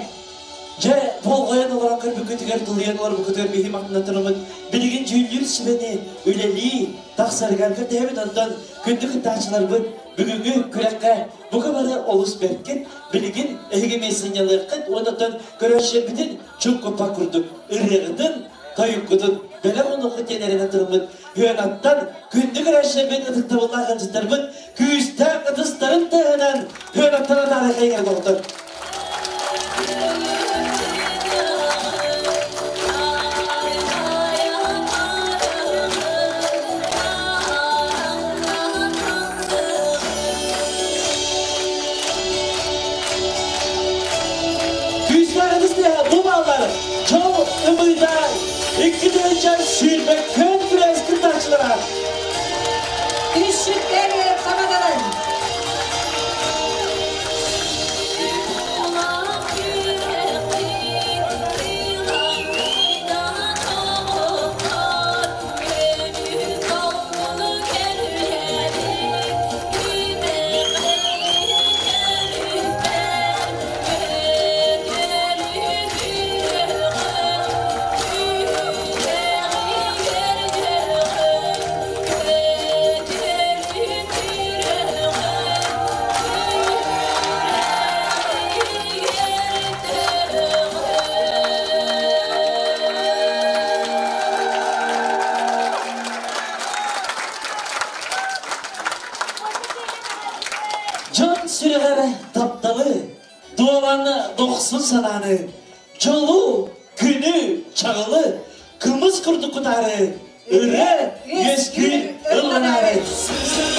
Дьэ, болҕойон олорон көрбүккүтүгэр, тулуйан олорбуккутугар биһи махтанатынымыт билигин дьүүллүүр сүбэни үлэлии тахсарыгар көрдөһөбүт. Онтон күндү кыттааччыларбыт бүгүҥҥү күрэххэ бука бары олус бэркит, билигин эһиги эмиэ сынньалыаххыт уонна оттон көрөөччүлэрбитин чуҥкуппа курдук ырыаҕытын, тойуккутун бэлэх уунуоххут диэн эрэнэ туруммут Үөнаттан күндү көрөөччүлэрбит ытыктабыллаах ыалдьыттарбыт күүстээх ытыстарын тыаһынан Үөнаттан атаара кэйгэр доҕоттор. Күүстээх ытыс тыаһа бу бааллар Дьол ымыыта 2020 күөн күрэс кыттааччылара. Күшшүттэр хаманалар. Дьон сүрэҕэр тапталы, дуолан дохсун санааны, дьолу, күнү, чаҕылы, кымыс курдук кутаары, ырыа үөскүүр ылланаары. Ырыа!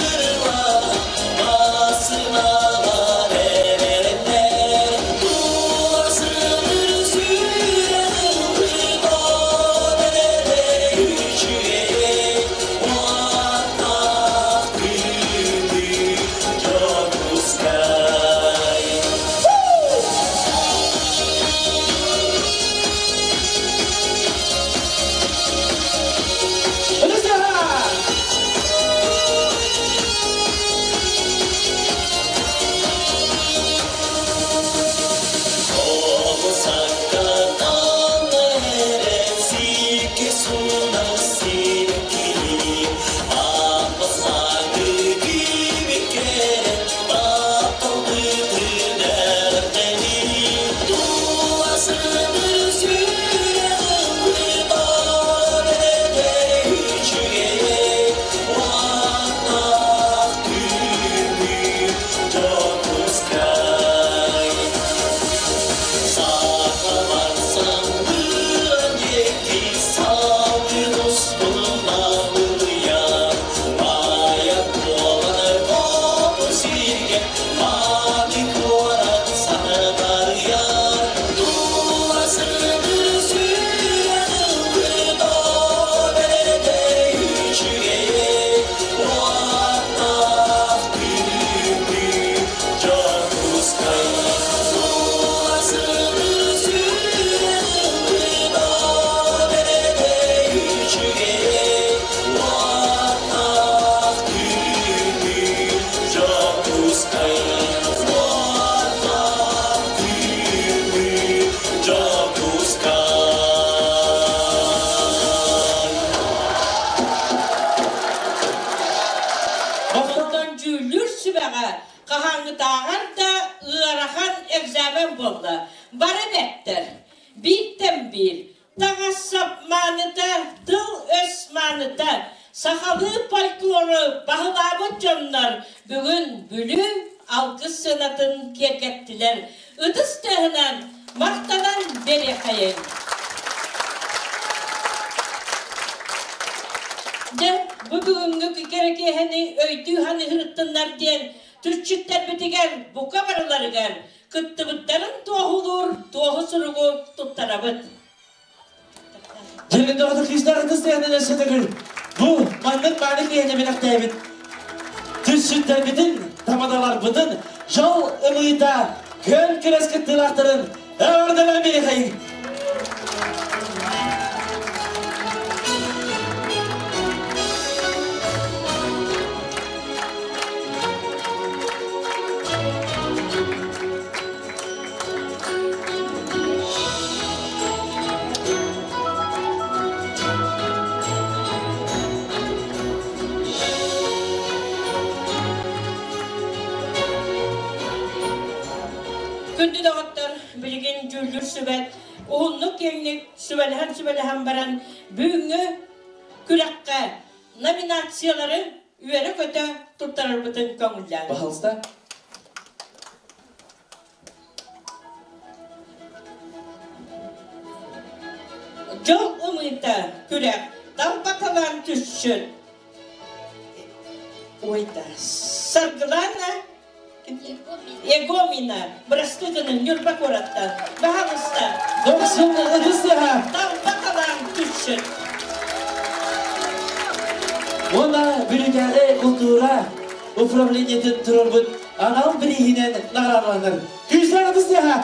буолла. Бары бэртэр. Бииртэн биир. Таҥас-сап мааныта, тыл-өс мааныта, сахалыы фольклору баһылаабыт дьоннор бүгүн Бүлүү алгыс сыанатын киэргэттилэр. Ытыс тыаһынан махтанан биэриэххэйиҥ. Дьэ, бу бүгүҥҥү кэрэ киэһэни өйдүү ханыһырыттыннар диэн түсчүттэрбитигэр бука барыларыгар кыттыбыттарын туоһулуур туоһу суругу туттарабыт. Дьиҥин доҕотор кыыстаах ытыс тыаһынан өссө төгүл бу маннык мааны киэһэни бэлэхтээбит түсчүттэрбитин, тамадаларбытын дьол ымыыта күөн күрэс кыттыылаахтарын эҕэрдэлээн биэриэхэйиҥ! Күндү доҕоттор, билигин дьүүллүүр сүбэт уһуннук киэҥник сүбэлэһэн-сүбэлэһэн баран бүгүҥҥү күрэххэ номинациялары үөрэ-көтө туттарарбытын көҥүллээн. Пожалуйста. Дьол ымыыта күрэх талбаталаан түсчүт. Ой да, Саргылана Егомина, бырастыы Ньурба куораттан. Баһалыста. Дохсун ытыс Талбаталаан түсчүт. Уонна Бүлүүтээҕи култуура управлениетын турарбыт анал бирииһинэн наҕараадаланар. Күүстээх ытыс тыаһа!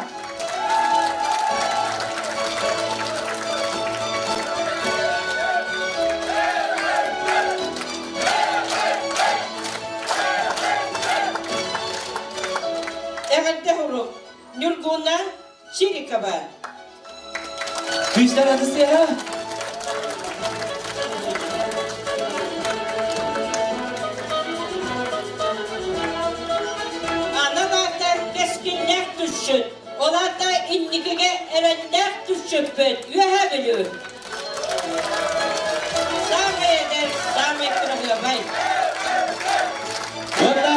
Эҕэрдэ урук Ньургуна Чирикова. Күүстээх ытыс тыаһа! Анал аата кэскиллээх түсчүт, ол аата инникигэ эрэллээх түсчүппүт Үөһээ Бүлүү. Саамай эдэр, саамай кыраһыабай. Уонна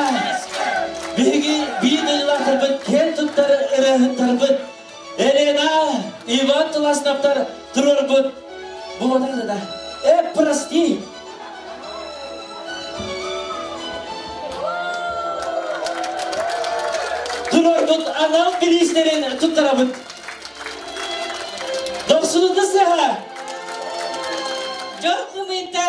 биһиги биир дойдулаахтарбыт киэн туттар ырыаһыттарбыт Елена, Иван Туласновтар туруорбут буолар да. Э, прости. Туруорбут анал бириистэрин туттарабыт. Дохсунута сыһа. Дьон ымыыта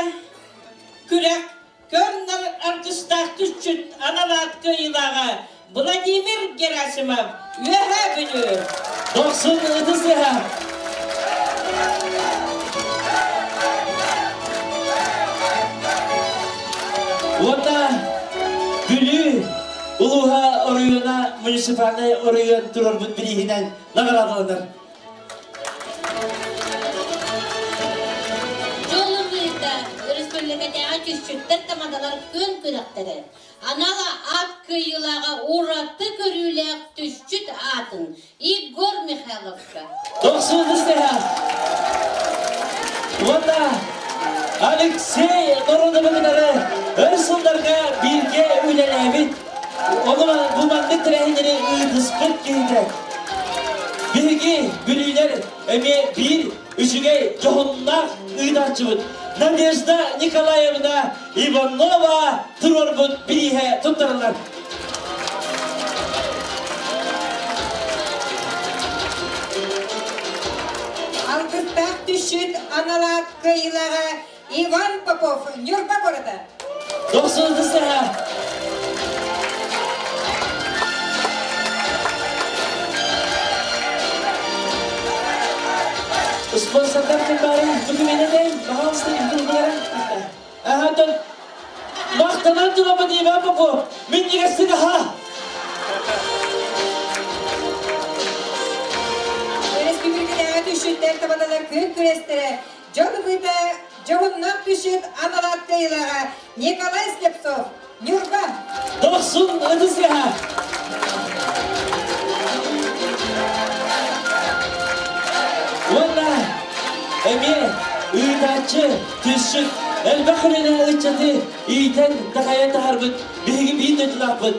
күрэх Көр-нар аргыстаах түсчүт анал аат кыайыылааҕа Владимир Герасимов, Үөһээ Бүлүү. Дохсун ытыс ыһа. Уонна Бүлүү улууһа оройуона муниципальнай оройуон турарбыт бирииһинэн наҕараадаланар. Дьол ымыыта өрөспүүбүлүкэтээҕи түсчүттэр тамадалар күөн күрэхтэрэ анал аат кыайыылааҕа ураты көрүүлээх түсчүт аатын Егор Михайловка. Дохсун ытыс Уонна Алексей Норуодабы кытары өр сылларга бииргэ үлэлээбит, ону бу маннык тэрээһиннэри ыытыспыт киһитэ. Биһиги бүлүүлэр эмиэ биир үчүгэй дьоһуннаах ыытааччыбыт Надежда Николаевна Иванова туруорбут бирииһэ туттарыллар. Алгыстаах түсчүт аналаат кыайыылааҕа Иван Попов, Ньурба куората. Дохсун ытыстаһа. Спонсордар ким бары документы пожалуйста, илдьин Аһатан махтанан тураммын Иван Попов минньигэстик аха. Өрөспүүбүлүкэтээҕи түсчүттэр табаталар күн күрэстэрэ Дьон ымыыта дьоһуннаах түсчүт анал аат кыайыылааҕа Николай Слепцов, Ньурба. Дохсун ытыс ыһа. эмиэ ыытааччы, түсчүт, элбэх үлэлээх ыччаты иитэн такайан таһарбыт биһиги биир дойдулаахпыт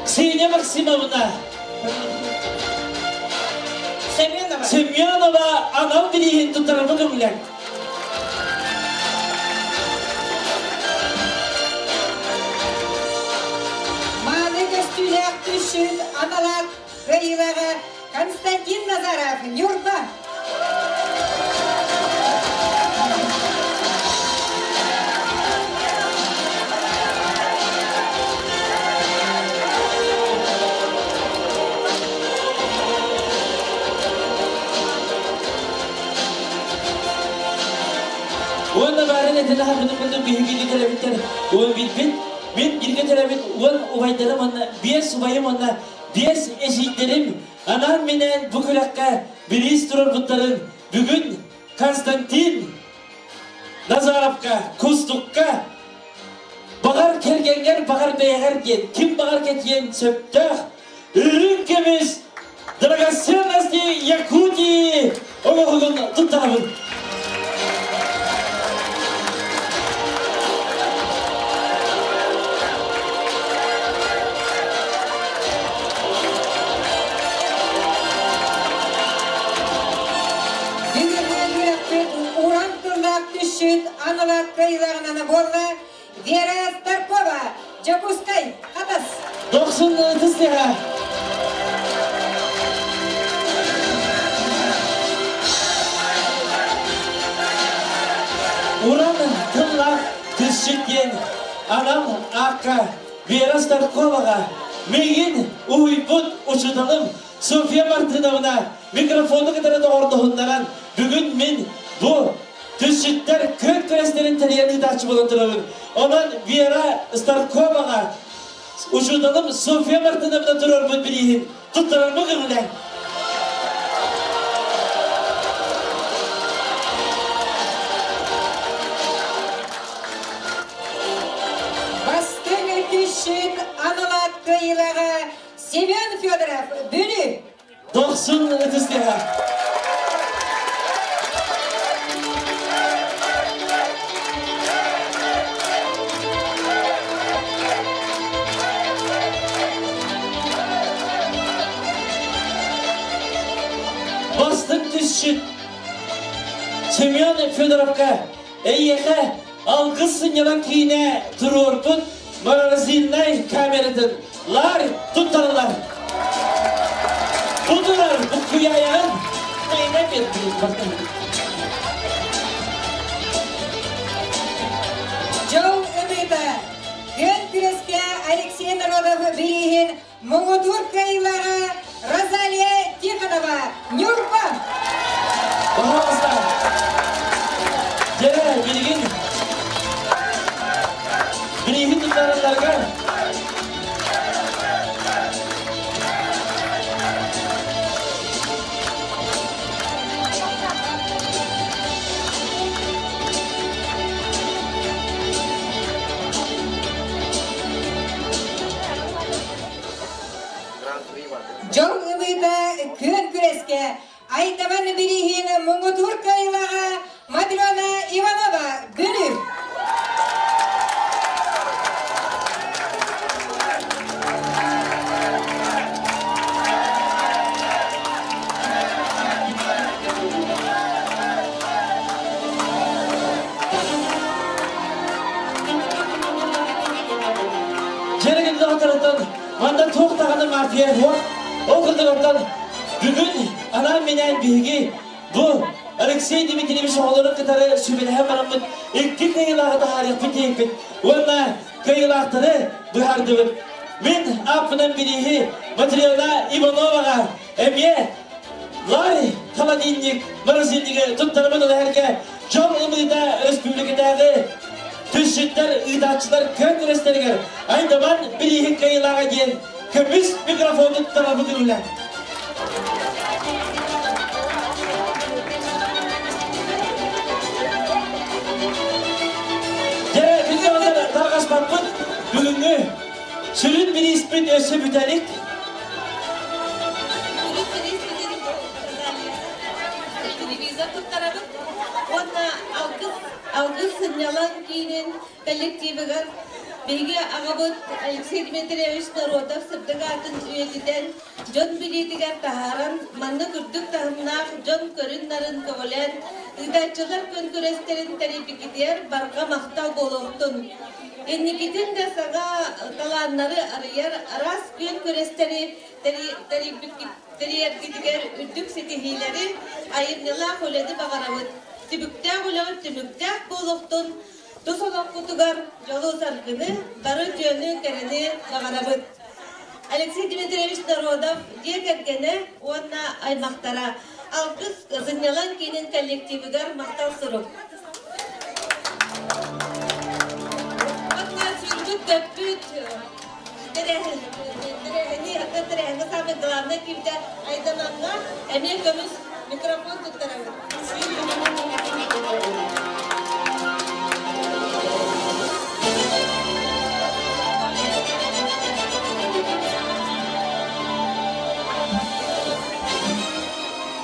Ксения Максимовна Семенова. Семенова анал бирииһин туттарарбы көҥүлэҥ. Мааны көстүүлээх түсчүт аналаах кыайыылааҕа Константин Назаров, Ньурба. Уонна баарын этэлэһэр бутун курдук биһиги төрөбүттэр уон билбит, мин бииргэ төрөбүт уон убайдарым уонна биэс убайым уонна биэс эжийдэрим анаан-минээн бу күрэххэ бириис туруорбуттарын бүгүн Константин Назаровка, Кустукка баҕар кэргэҥҥэр, баҕар бэйэҕэр диэн ким баҕар кэтиэн сөптөөх үрүҥ көмүс драгоценности Якутии оҥоһугун туттарабын. Бүгүҥҥү күрэхпит уран тыллаах түсчүт анала кыайыылааҕынан буолла Вера Старкова, Дьокуускай, Хатас. Дохсун ытыс тыаһа. Уран тыллаах түсчүт диэн анал аакка Вера Старковаҕа миигин уһуйбут учууталым Софья Мартыновна микрофону кытары доҕордоһуннаран бүгүн мин бу түсчүттэр күөн күрэстэрин тэрийэн ыытааччы буолан турабын. Онон Вера Старковаҕа учууталым Софья Мартыновна туруорбут бирииһин туттарарбын көҥүлээн. Бастыҥ түсчүт анала кыайыылааҕа Семен Федоров, Бүлүү. Дохсун ытыс тыаһа. Бастыҥ түсчүт Семен Федоровка эйиэхэ алгыс сынньалаҥ киинэ туруорбут морозильнай камератын лаар туттарылар. Бу турар бу куйаайаҕын тайна Дьол ымыыта күөн күрэскэ Алексей Народов бирииһин муҥутуур кыайыылааҕа Розалия Тихонова, Ньурба! Пожалуйста. Дьэ, билигин бирииһин туттаралларыгар Дьол ымыыта күөн күрэскэ Айтабан бирииһин муҥутуур кыайыылааҕа Матрена Иванова Бүлүү. Дьэрэгин доҕотторуттан манна туох даҕаны мафия суох. Ол курдугуттан бүгүн анаан-минээн биһиги бу Алексей Дмитриевич оҕолорун кытары сүбэлэһэн бараммыт икки кыайыылааҕы таһаарыахпыт диэбиппит уонна кыайыылаахтары быһаардыбыт. Мин ааппынан бирииһи Матрена Ивановаҕа эмиэ Лай холодильник морозильнигы туттарабын ылаһарга дьон ымыыта өрөспүүбүлүкэтээҕи түсчүттэр ыытааччылар күөн күрэстэригэр Айдаман бирииһин кыайыылааҕа диэн көмүс микрофону туттарабыт үлэ. Дьэ, күндү тарҕаспаппыт бүгүҥҥү сүрүн бирииспит өссө бүтэлик. Алгыс сынньалаҥ киинин коллективыгар биһиги аҕабыт Алексей Дмитриевич Народов сырдык аатын үйэтитэн, дьон билиитигэр таһааран, маннык үрдүк таһымнаах дьон көрүн-нарын көҕүлээн, ыытааччылар күөн күрэстэрин тэрийбиккитигэр барҕа махтал буолуохтун! Инникитин да саҥа талааннары арыйар араас күөн күрэстэри тэрийэргитигэр үрдүк ситиһиилэри, айымньылаах үлэни баҕарабыт. Түбүктээх үлэҕит түмүктээх буолуохтун, тус олоххутугар дьолу-саргыны, бары үтүөнү, кэрэни баҕарабыт. Алексей Дмитриевич Народов дьиэ кэргэнэ уонна аймахтара Алгыс сынньалаҥ киинин коллективыгар махтал сурук. Уонна сүүрбүт-көппүт тэрээһини, тэрээһиҥҥэ саамай главнай киирдэ Айдамаҥҥа эмиэ көмүс микрофон туттарабыт.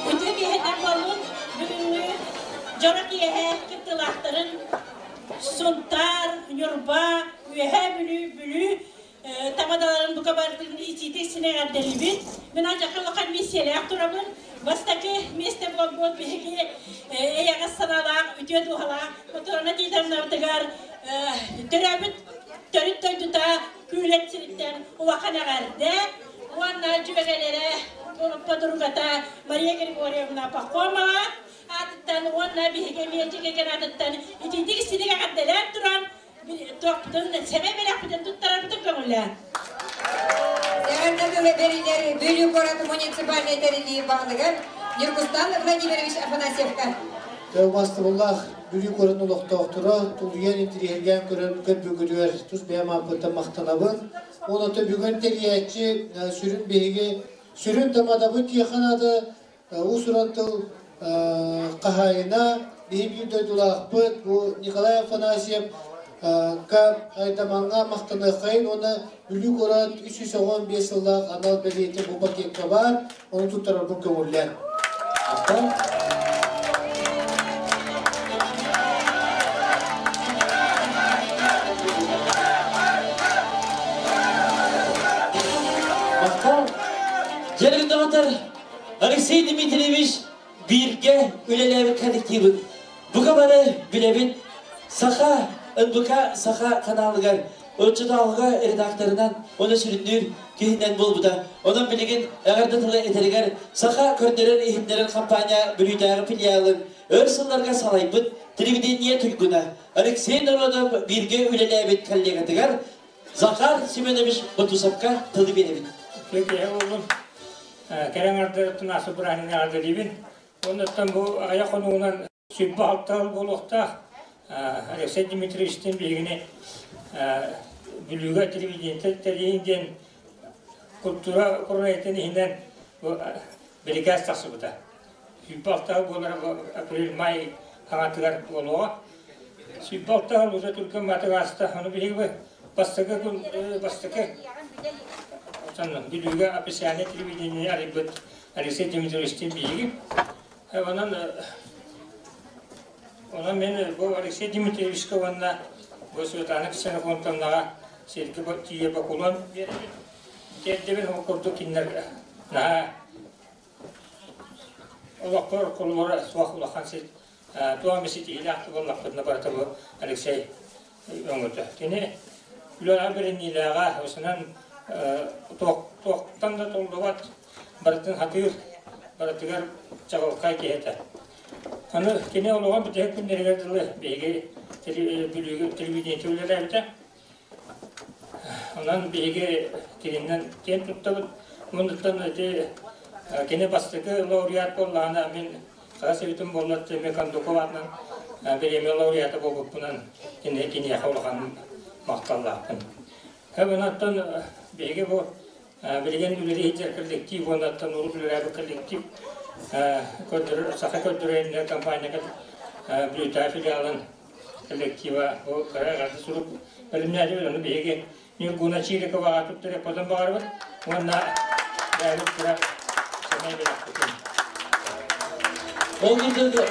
Үтүө киэһэтэ буоллун бүгүҥҥү дьоро киэһэ кыттыылаахтарын Сунтаар, Ньурба, Үөһээ Бүлүү, Бүлүү тамадаларын бука барытын итиитик синэҕэрдэлибит. Мин алдьархай улахан миссиялээх турабын. Бастакы миэстэ буолбут биһиги эйэҕэс санаалаах, үтүө дууһалаах Моторона Титовнабытыгар төрөөбүт төрүт дойдута Күүлэт сириттэн улахан эҕэрдэ уонна дьүөгэлэрэ подругата Мария Григорьевна Пахомова аатыттан уонна биһиги эмиэ дьиэ аатыттан итиитик истиник эҕэрдэлээн туран туохпутун сэмэй бэлэхпитин туттарарбытын көҥүллээн. Эҕэрдэ тылы бэрилэр Бүлүү куорат муниципальнай тэриллии баһылыгар Ньургустан Владимирович Афанасьевка. Убастыбыллаах Бүлүү куоратын олохтоохторо тулуйан интириэһиргээн көрөн көрбүгүтүгэр тус бэйэм ааппыттан махтанабын. Онон бүгүн тэрийээччи сүрүн биһиги сүрүн тамадабыт тиэханады уус-уран тыл хаһаайына биһи биир дойдулаахпыт бу Николай Афанасьев ка Айдамаҥҥа махтаныаххайын уонна Бүлүү куорат 315 сыллаах анал бэлиэтэ бу пакетка баар, ону туттарарбын көҥүллээн. Махтал. Дьэргин доҕоттор, Алексей Дмитриевич бииргэ үлэлээбит коллективын бука бары билэбит. Саха НБК Саха каналыгар оччотооҕуга редакторынан уонна сүрүннүүр киһинэн буолбута. Онон билигин эҕэрдэ тылы этэригэр Саха көрдөрөр-иһитиннэрэр компания Бүлүүтээҕи филиалын өр сылларга салайбыт телевидение туйгуна Алексей Народов бииргэ үлэлээбит коллегатыгар Захар Семенович Ботусовка тылы биэрэбит. Киһи буоллум. Кэрэ аҥардарыттан асы бырааһынньык эҕэрдэлиибин. Оннуттан бу аҕыйах хонугунан сүрбэ алтаал буолуохтаах. Алексей Дмитриевичтин биһигини Бүлүүгэ телевидениетэ тэрийин диэн культура курунаятын иһинэн бирикээс тахсыбыта. Сүүрбэ алтаал буолар апрель-май хаҥатыгар буолуоҕа. Сүүрбэ алтаал уже түргэн маатык ааста. Ону биһиги бастакы күн бастакы Бүлүүгэ официальный телевидение арыйбыт Алексей Дмитриевичтин биһиги. Онон онон мен бу Алексей Дмитриевичка уонна бу Светлана Ксенофонтовнаҕа сиргэ тиийэ бокулуон биэрдибин. Тиэрдибин ол курдук кинилэр наһаа олохпор холобура суох улахан сир туох эмэ ситиһиилээх буоллахпытына барыта бу Алексей өҥөтө. Кини үлэҕэ бэриниилээҕэ, осунан туохтан да толлубат, барытын хатыыр, барытыгар чаҕылхай киһи этэ. Аны кини олоҕун бүтэһик күннэригэр дылы биһиги Бүлүүгэ телевидениете үлэлээбитэ. Онон биһиги кининэн киэн туттабыт. Муннуттан ити кини бастакы лауреат буоллаҕына мин хас эбитим буоллар Тимир Кондуков аатынан бириэмийэ лауреата буолбуппунан кини киниэхэ улахан махталлаахпын. Онон биһиги бу билигин үлэлии сылдьар коллектив уонна урут үлэлээбит коллектив көрдөрөр саха көрдөрөр компания Бүлүүтээҕи филиалын коллектива бу кыра эҕэрдэ сурук бэлэмнээтибит ону биһиги Ньургуна Чириковаҕа туттарыахпытын баҕарабыт уонна бэйэбит кыра сэмэй бэлэхпитин. Ол курдук.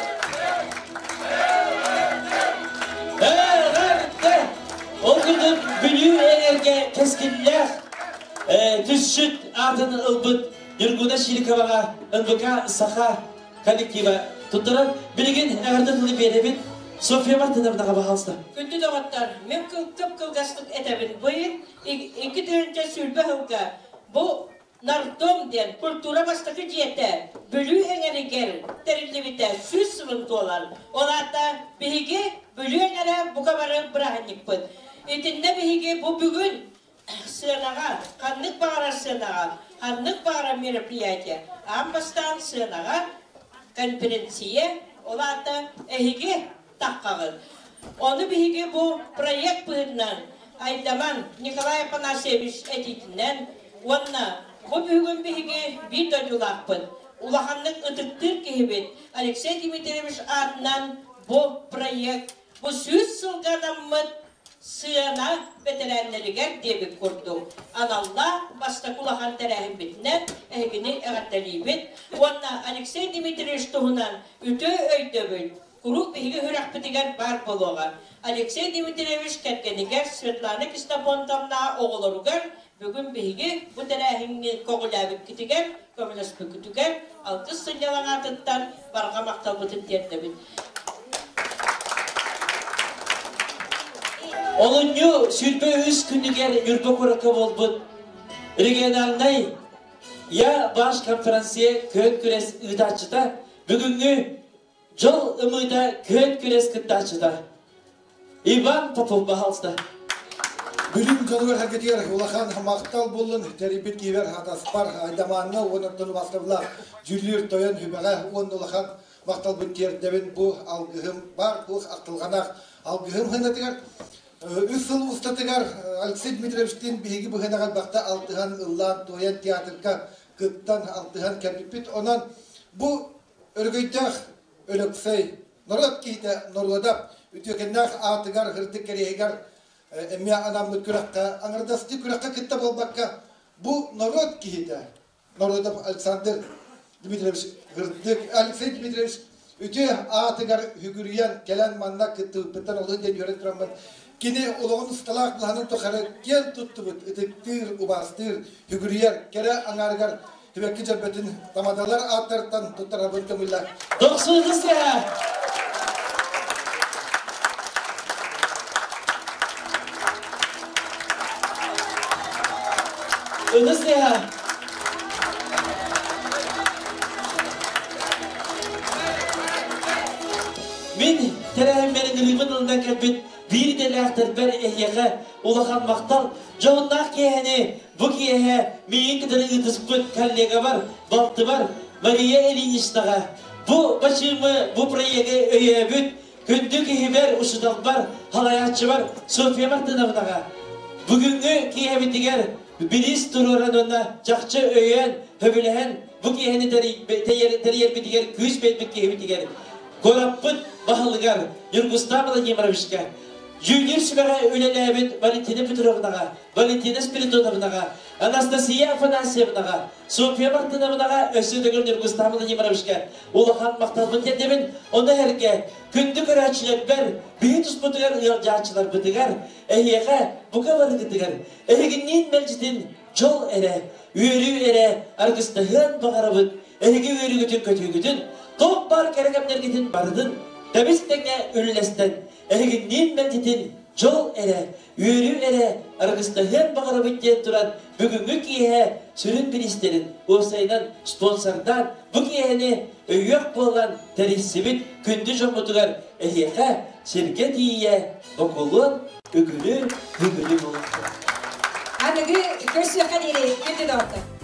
Бүлүү эҥэргэ кэскиллээх түсчүт аатын ылбыт Нюргуна Чириковаҕа НВК Саха коллектива туттарар. Билигин эҕэрдэ тылы биэрэбит. Софья Мартыновнаҕа баһаалыста. Күндү доҕоттор, мин кып-кылгастык этэбин. Быйыл 2020 сылга бу Нардом диэн культура бастакы дьиэтэ Бүлүү эҥэригэр тэриллибитэ 100 сылын туолар. Ол аата биһиги Бүлүү эҥэрэ бука бары бырааһынньыкпыт. Итиннэ биһиги бу бүгүн сыанаҕа, ханнык баҕарар сыанаҕа, ханнык баҕарар мероприятие аан бастаан сыанаҕа конференция, ол аата эһиги таххаҕыт. Ону биһиги бу проект быһыытынан Айдаман Николай Афанасьевич этиитинэн уонна бу бүгүн биһиги биир дойдулаахпыт, улаханнык ытыктыыр киһибит Алексей Дмитриевич аатынан бу проект бу 100 сылга анаммыт сыана бэтэрээннэригэр диэбит курдук аналлаах бастакы улахан тэрээһиммитинэн эһигини эҕэрдэлиибит уонна Алексей Дмитриевич туһунан үтүө өйдөбүл куруук биһиги сүрэхпитигэр баар буолуоҕа. Алексей Дмитриевич кэргэнигэр Светлана Ксенофонтовна оҕолоругар бүгүн биһиги бу тэрээһиҥҥэ көҕүлээбиккитигэр, көмөлөспүккүтүгэр алгыс сынньалаҥ аатыттан барҕа махталбытын тиэрдэбит. Олунньу 23 күнүгэр Ньурба куоракка буолбут региональнай Я ваш конференция күөн күрэс ыытааччыта бүгүҥҥү дьол ымыыта күөн күрэс кыттааччыта Иван Попов баһаалыста. Бүлүүм дьонугар сэргэтигэр улахан махтал буоллун тэрийбит киибэр атаспар Айдамааҥҥа уонна оттон убастабылаах дьүүллүүр тойон Хүбэҕэ уонна улахан махталбын тиэрдэбин бу алгыһым баар туох ахтылҕанаах алгыһым хынатыгар үс сыл устатыгар Алексей Дмитриевичтиин биһиги быһынаҕа элбэхтэ алтыһан ыллаан туойан театрга кыттан алтыһан кэлбиппит онон бу өрөгөйдөөх Өлөксөй норуот киһитэ норуода үтүөкэннээх аатыгар ырдык кэриэһигэр эмиэ анаммыт күрэххэ аҥардастыы күрэххэ кытта буолбакка бу норуот киһитэ Народов Александр Дмитриевич Ырдык Алексей Дмитриевич үтүө аатыгар үгүрүйэн кэлэн манна кыттыбыппыттан олус диэн үөрэн тураммын кини олоҕун усталаах былаанын тухары киэн туттубут ытыктыыр убаастыыр үгүрүйэр кэрэ аҥаарыгар Түбэкки дьөрбөтүн тамадалар ааттарыттан туттарабын көҥүллэр. Дохсуутус Ыныс Мин тэрээһиммэрин ырыыбын ылынан кэлбит биир идэлээхтэрбэр эһиэхэ улахан махтал, дьоһуннаах киэһэни Бу киэһэ миигин кытары ыытыспыт коллегабар, балтыбар Мария Ильиничнаҕа бу бачыымы, бу проегы өйөөбүт күндү киһибэр, учууталбар, салайааччыбар Софья Мартыновнаҕа бүгүҥҥү киэһэбитигэр бириис туруоран уонна чахчы өйөөн, сөбүлэһэн бу киэһэни тэрийэрбитигэр күүс биэрбит киһибитигэр куораппыт баһылыгар Ньургустан Владимировичка Дьүүллүүр сүбэҕэ үлэлээбит Валентина Петровнаҕа Валентина Спиридоновнаҕа, Анастасия Афанасьевнаҕа, Софья Мартыновнаҕа өссө төгүл Ньургустан Владимировичка улахан махталбын тиэрдэбин. Ону эргэ күндү көрөөччүлэрбэр, биһи туспутугар ыалдьааччыларбытыгар, эһиэхэ бука барыгытыгар эһигинниин мэлдьитин дьол эрэ, үөрүү эрэ аргыстаһыан баҕарабыт. Эһиги үөрүүгүтүн көтүүгүтүн, туох баар кэрэ кэмнэргитин барытын тэбис тэҥҥэ үллэстэн, эһигинниин мэлдьитин дьол эрэ, үөрүү эрэ аргыстаһыан баҕарабыт диэн туран бүгүҥҥү киэһэ сүрүн бириистэрин уопсайынан спонсордаан бу киэһэни өйүөх буолан тэрийсибит күндү дьоммутугар эһиэхэ сиргэ тиийэ бокулуон үгүлү бүгүлү буолуохтун. Аныгы көрсүөххэ диэри күндү доҕоттор.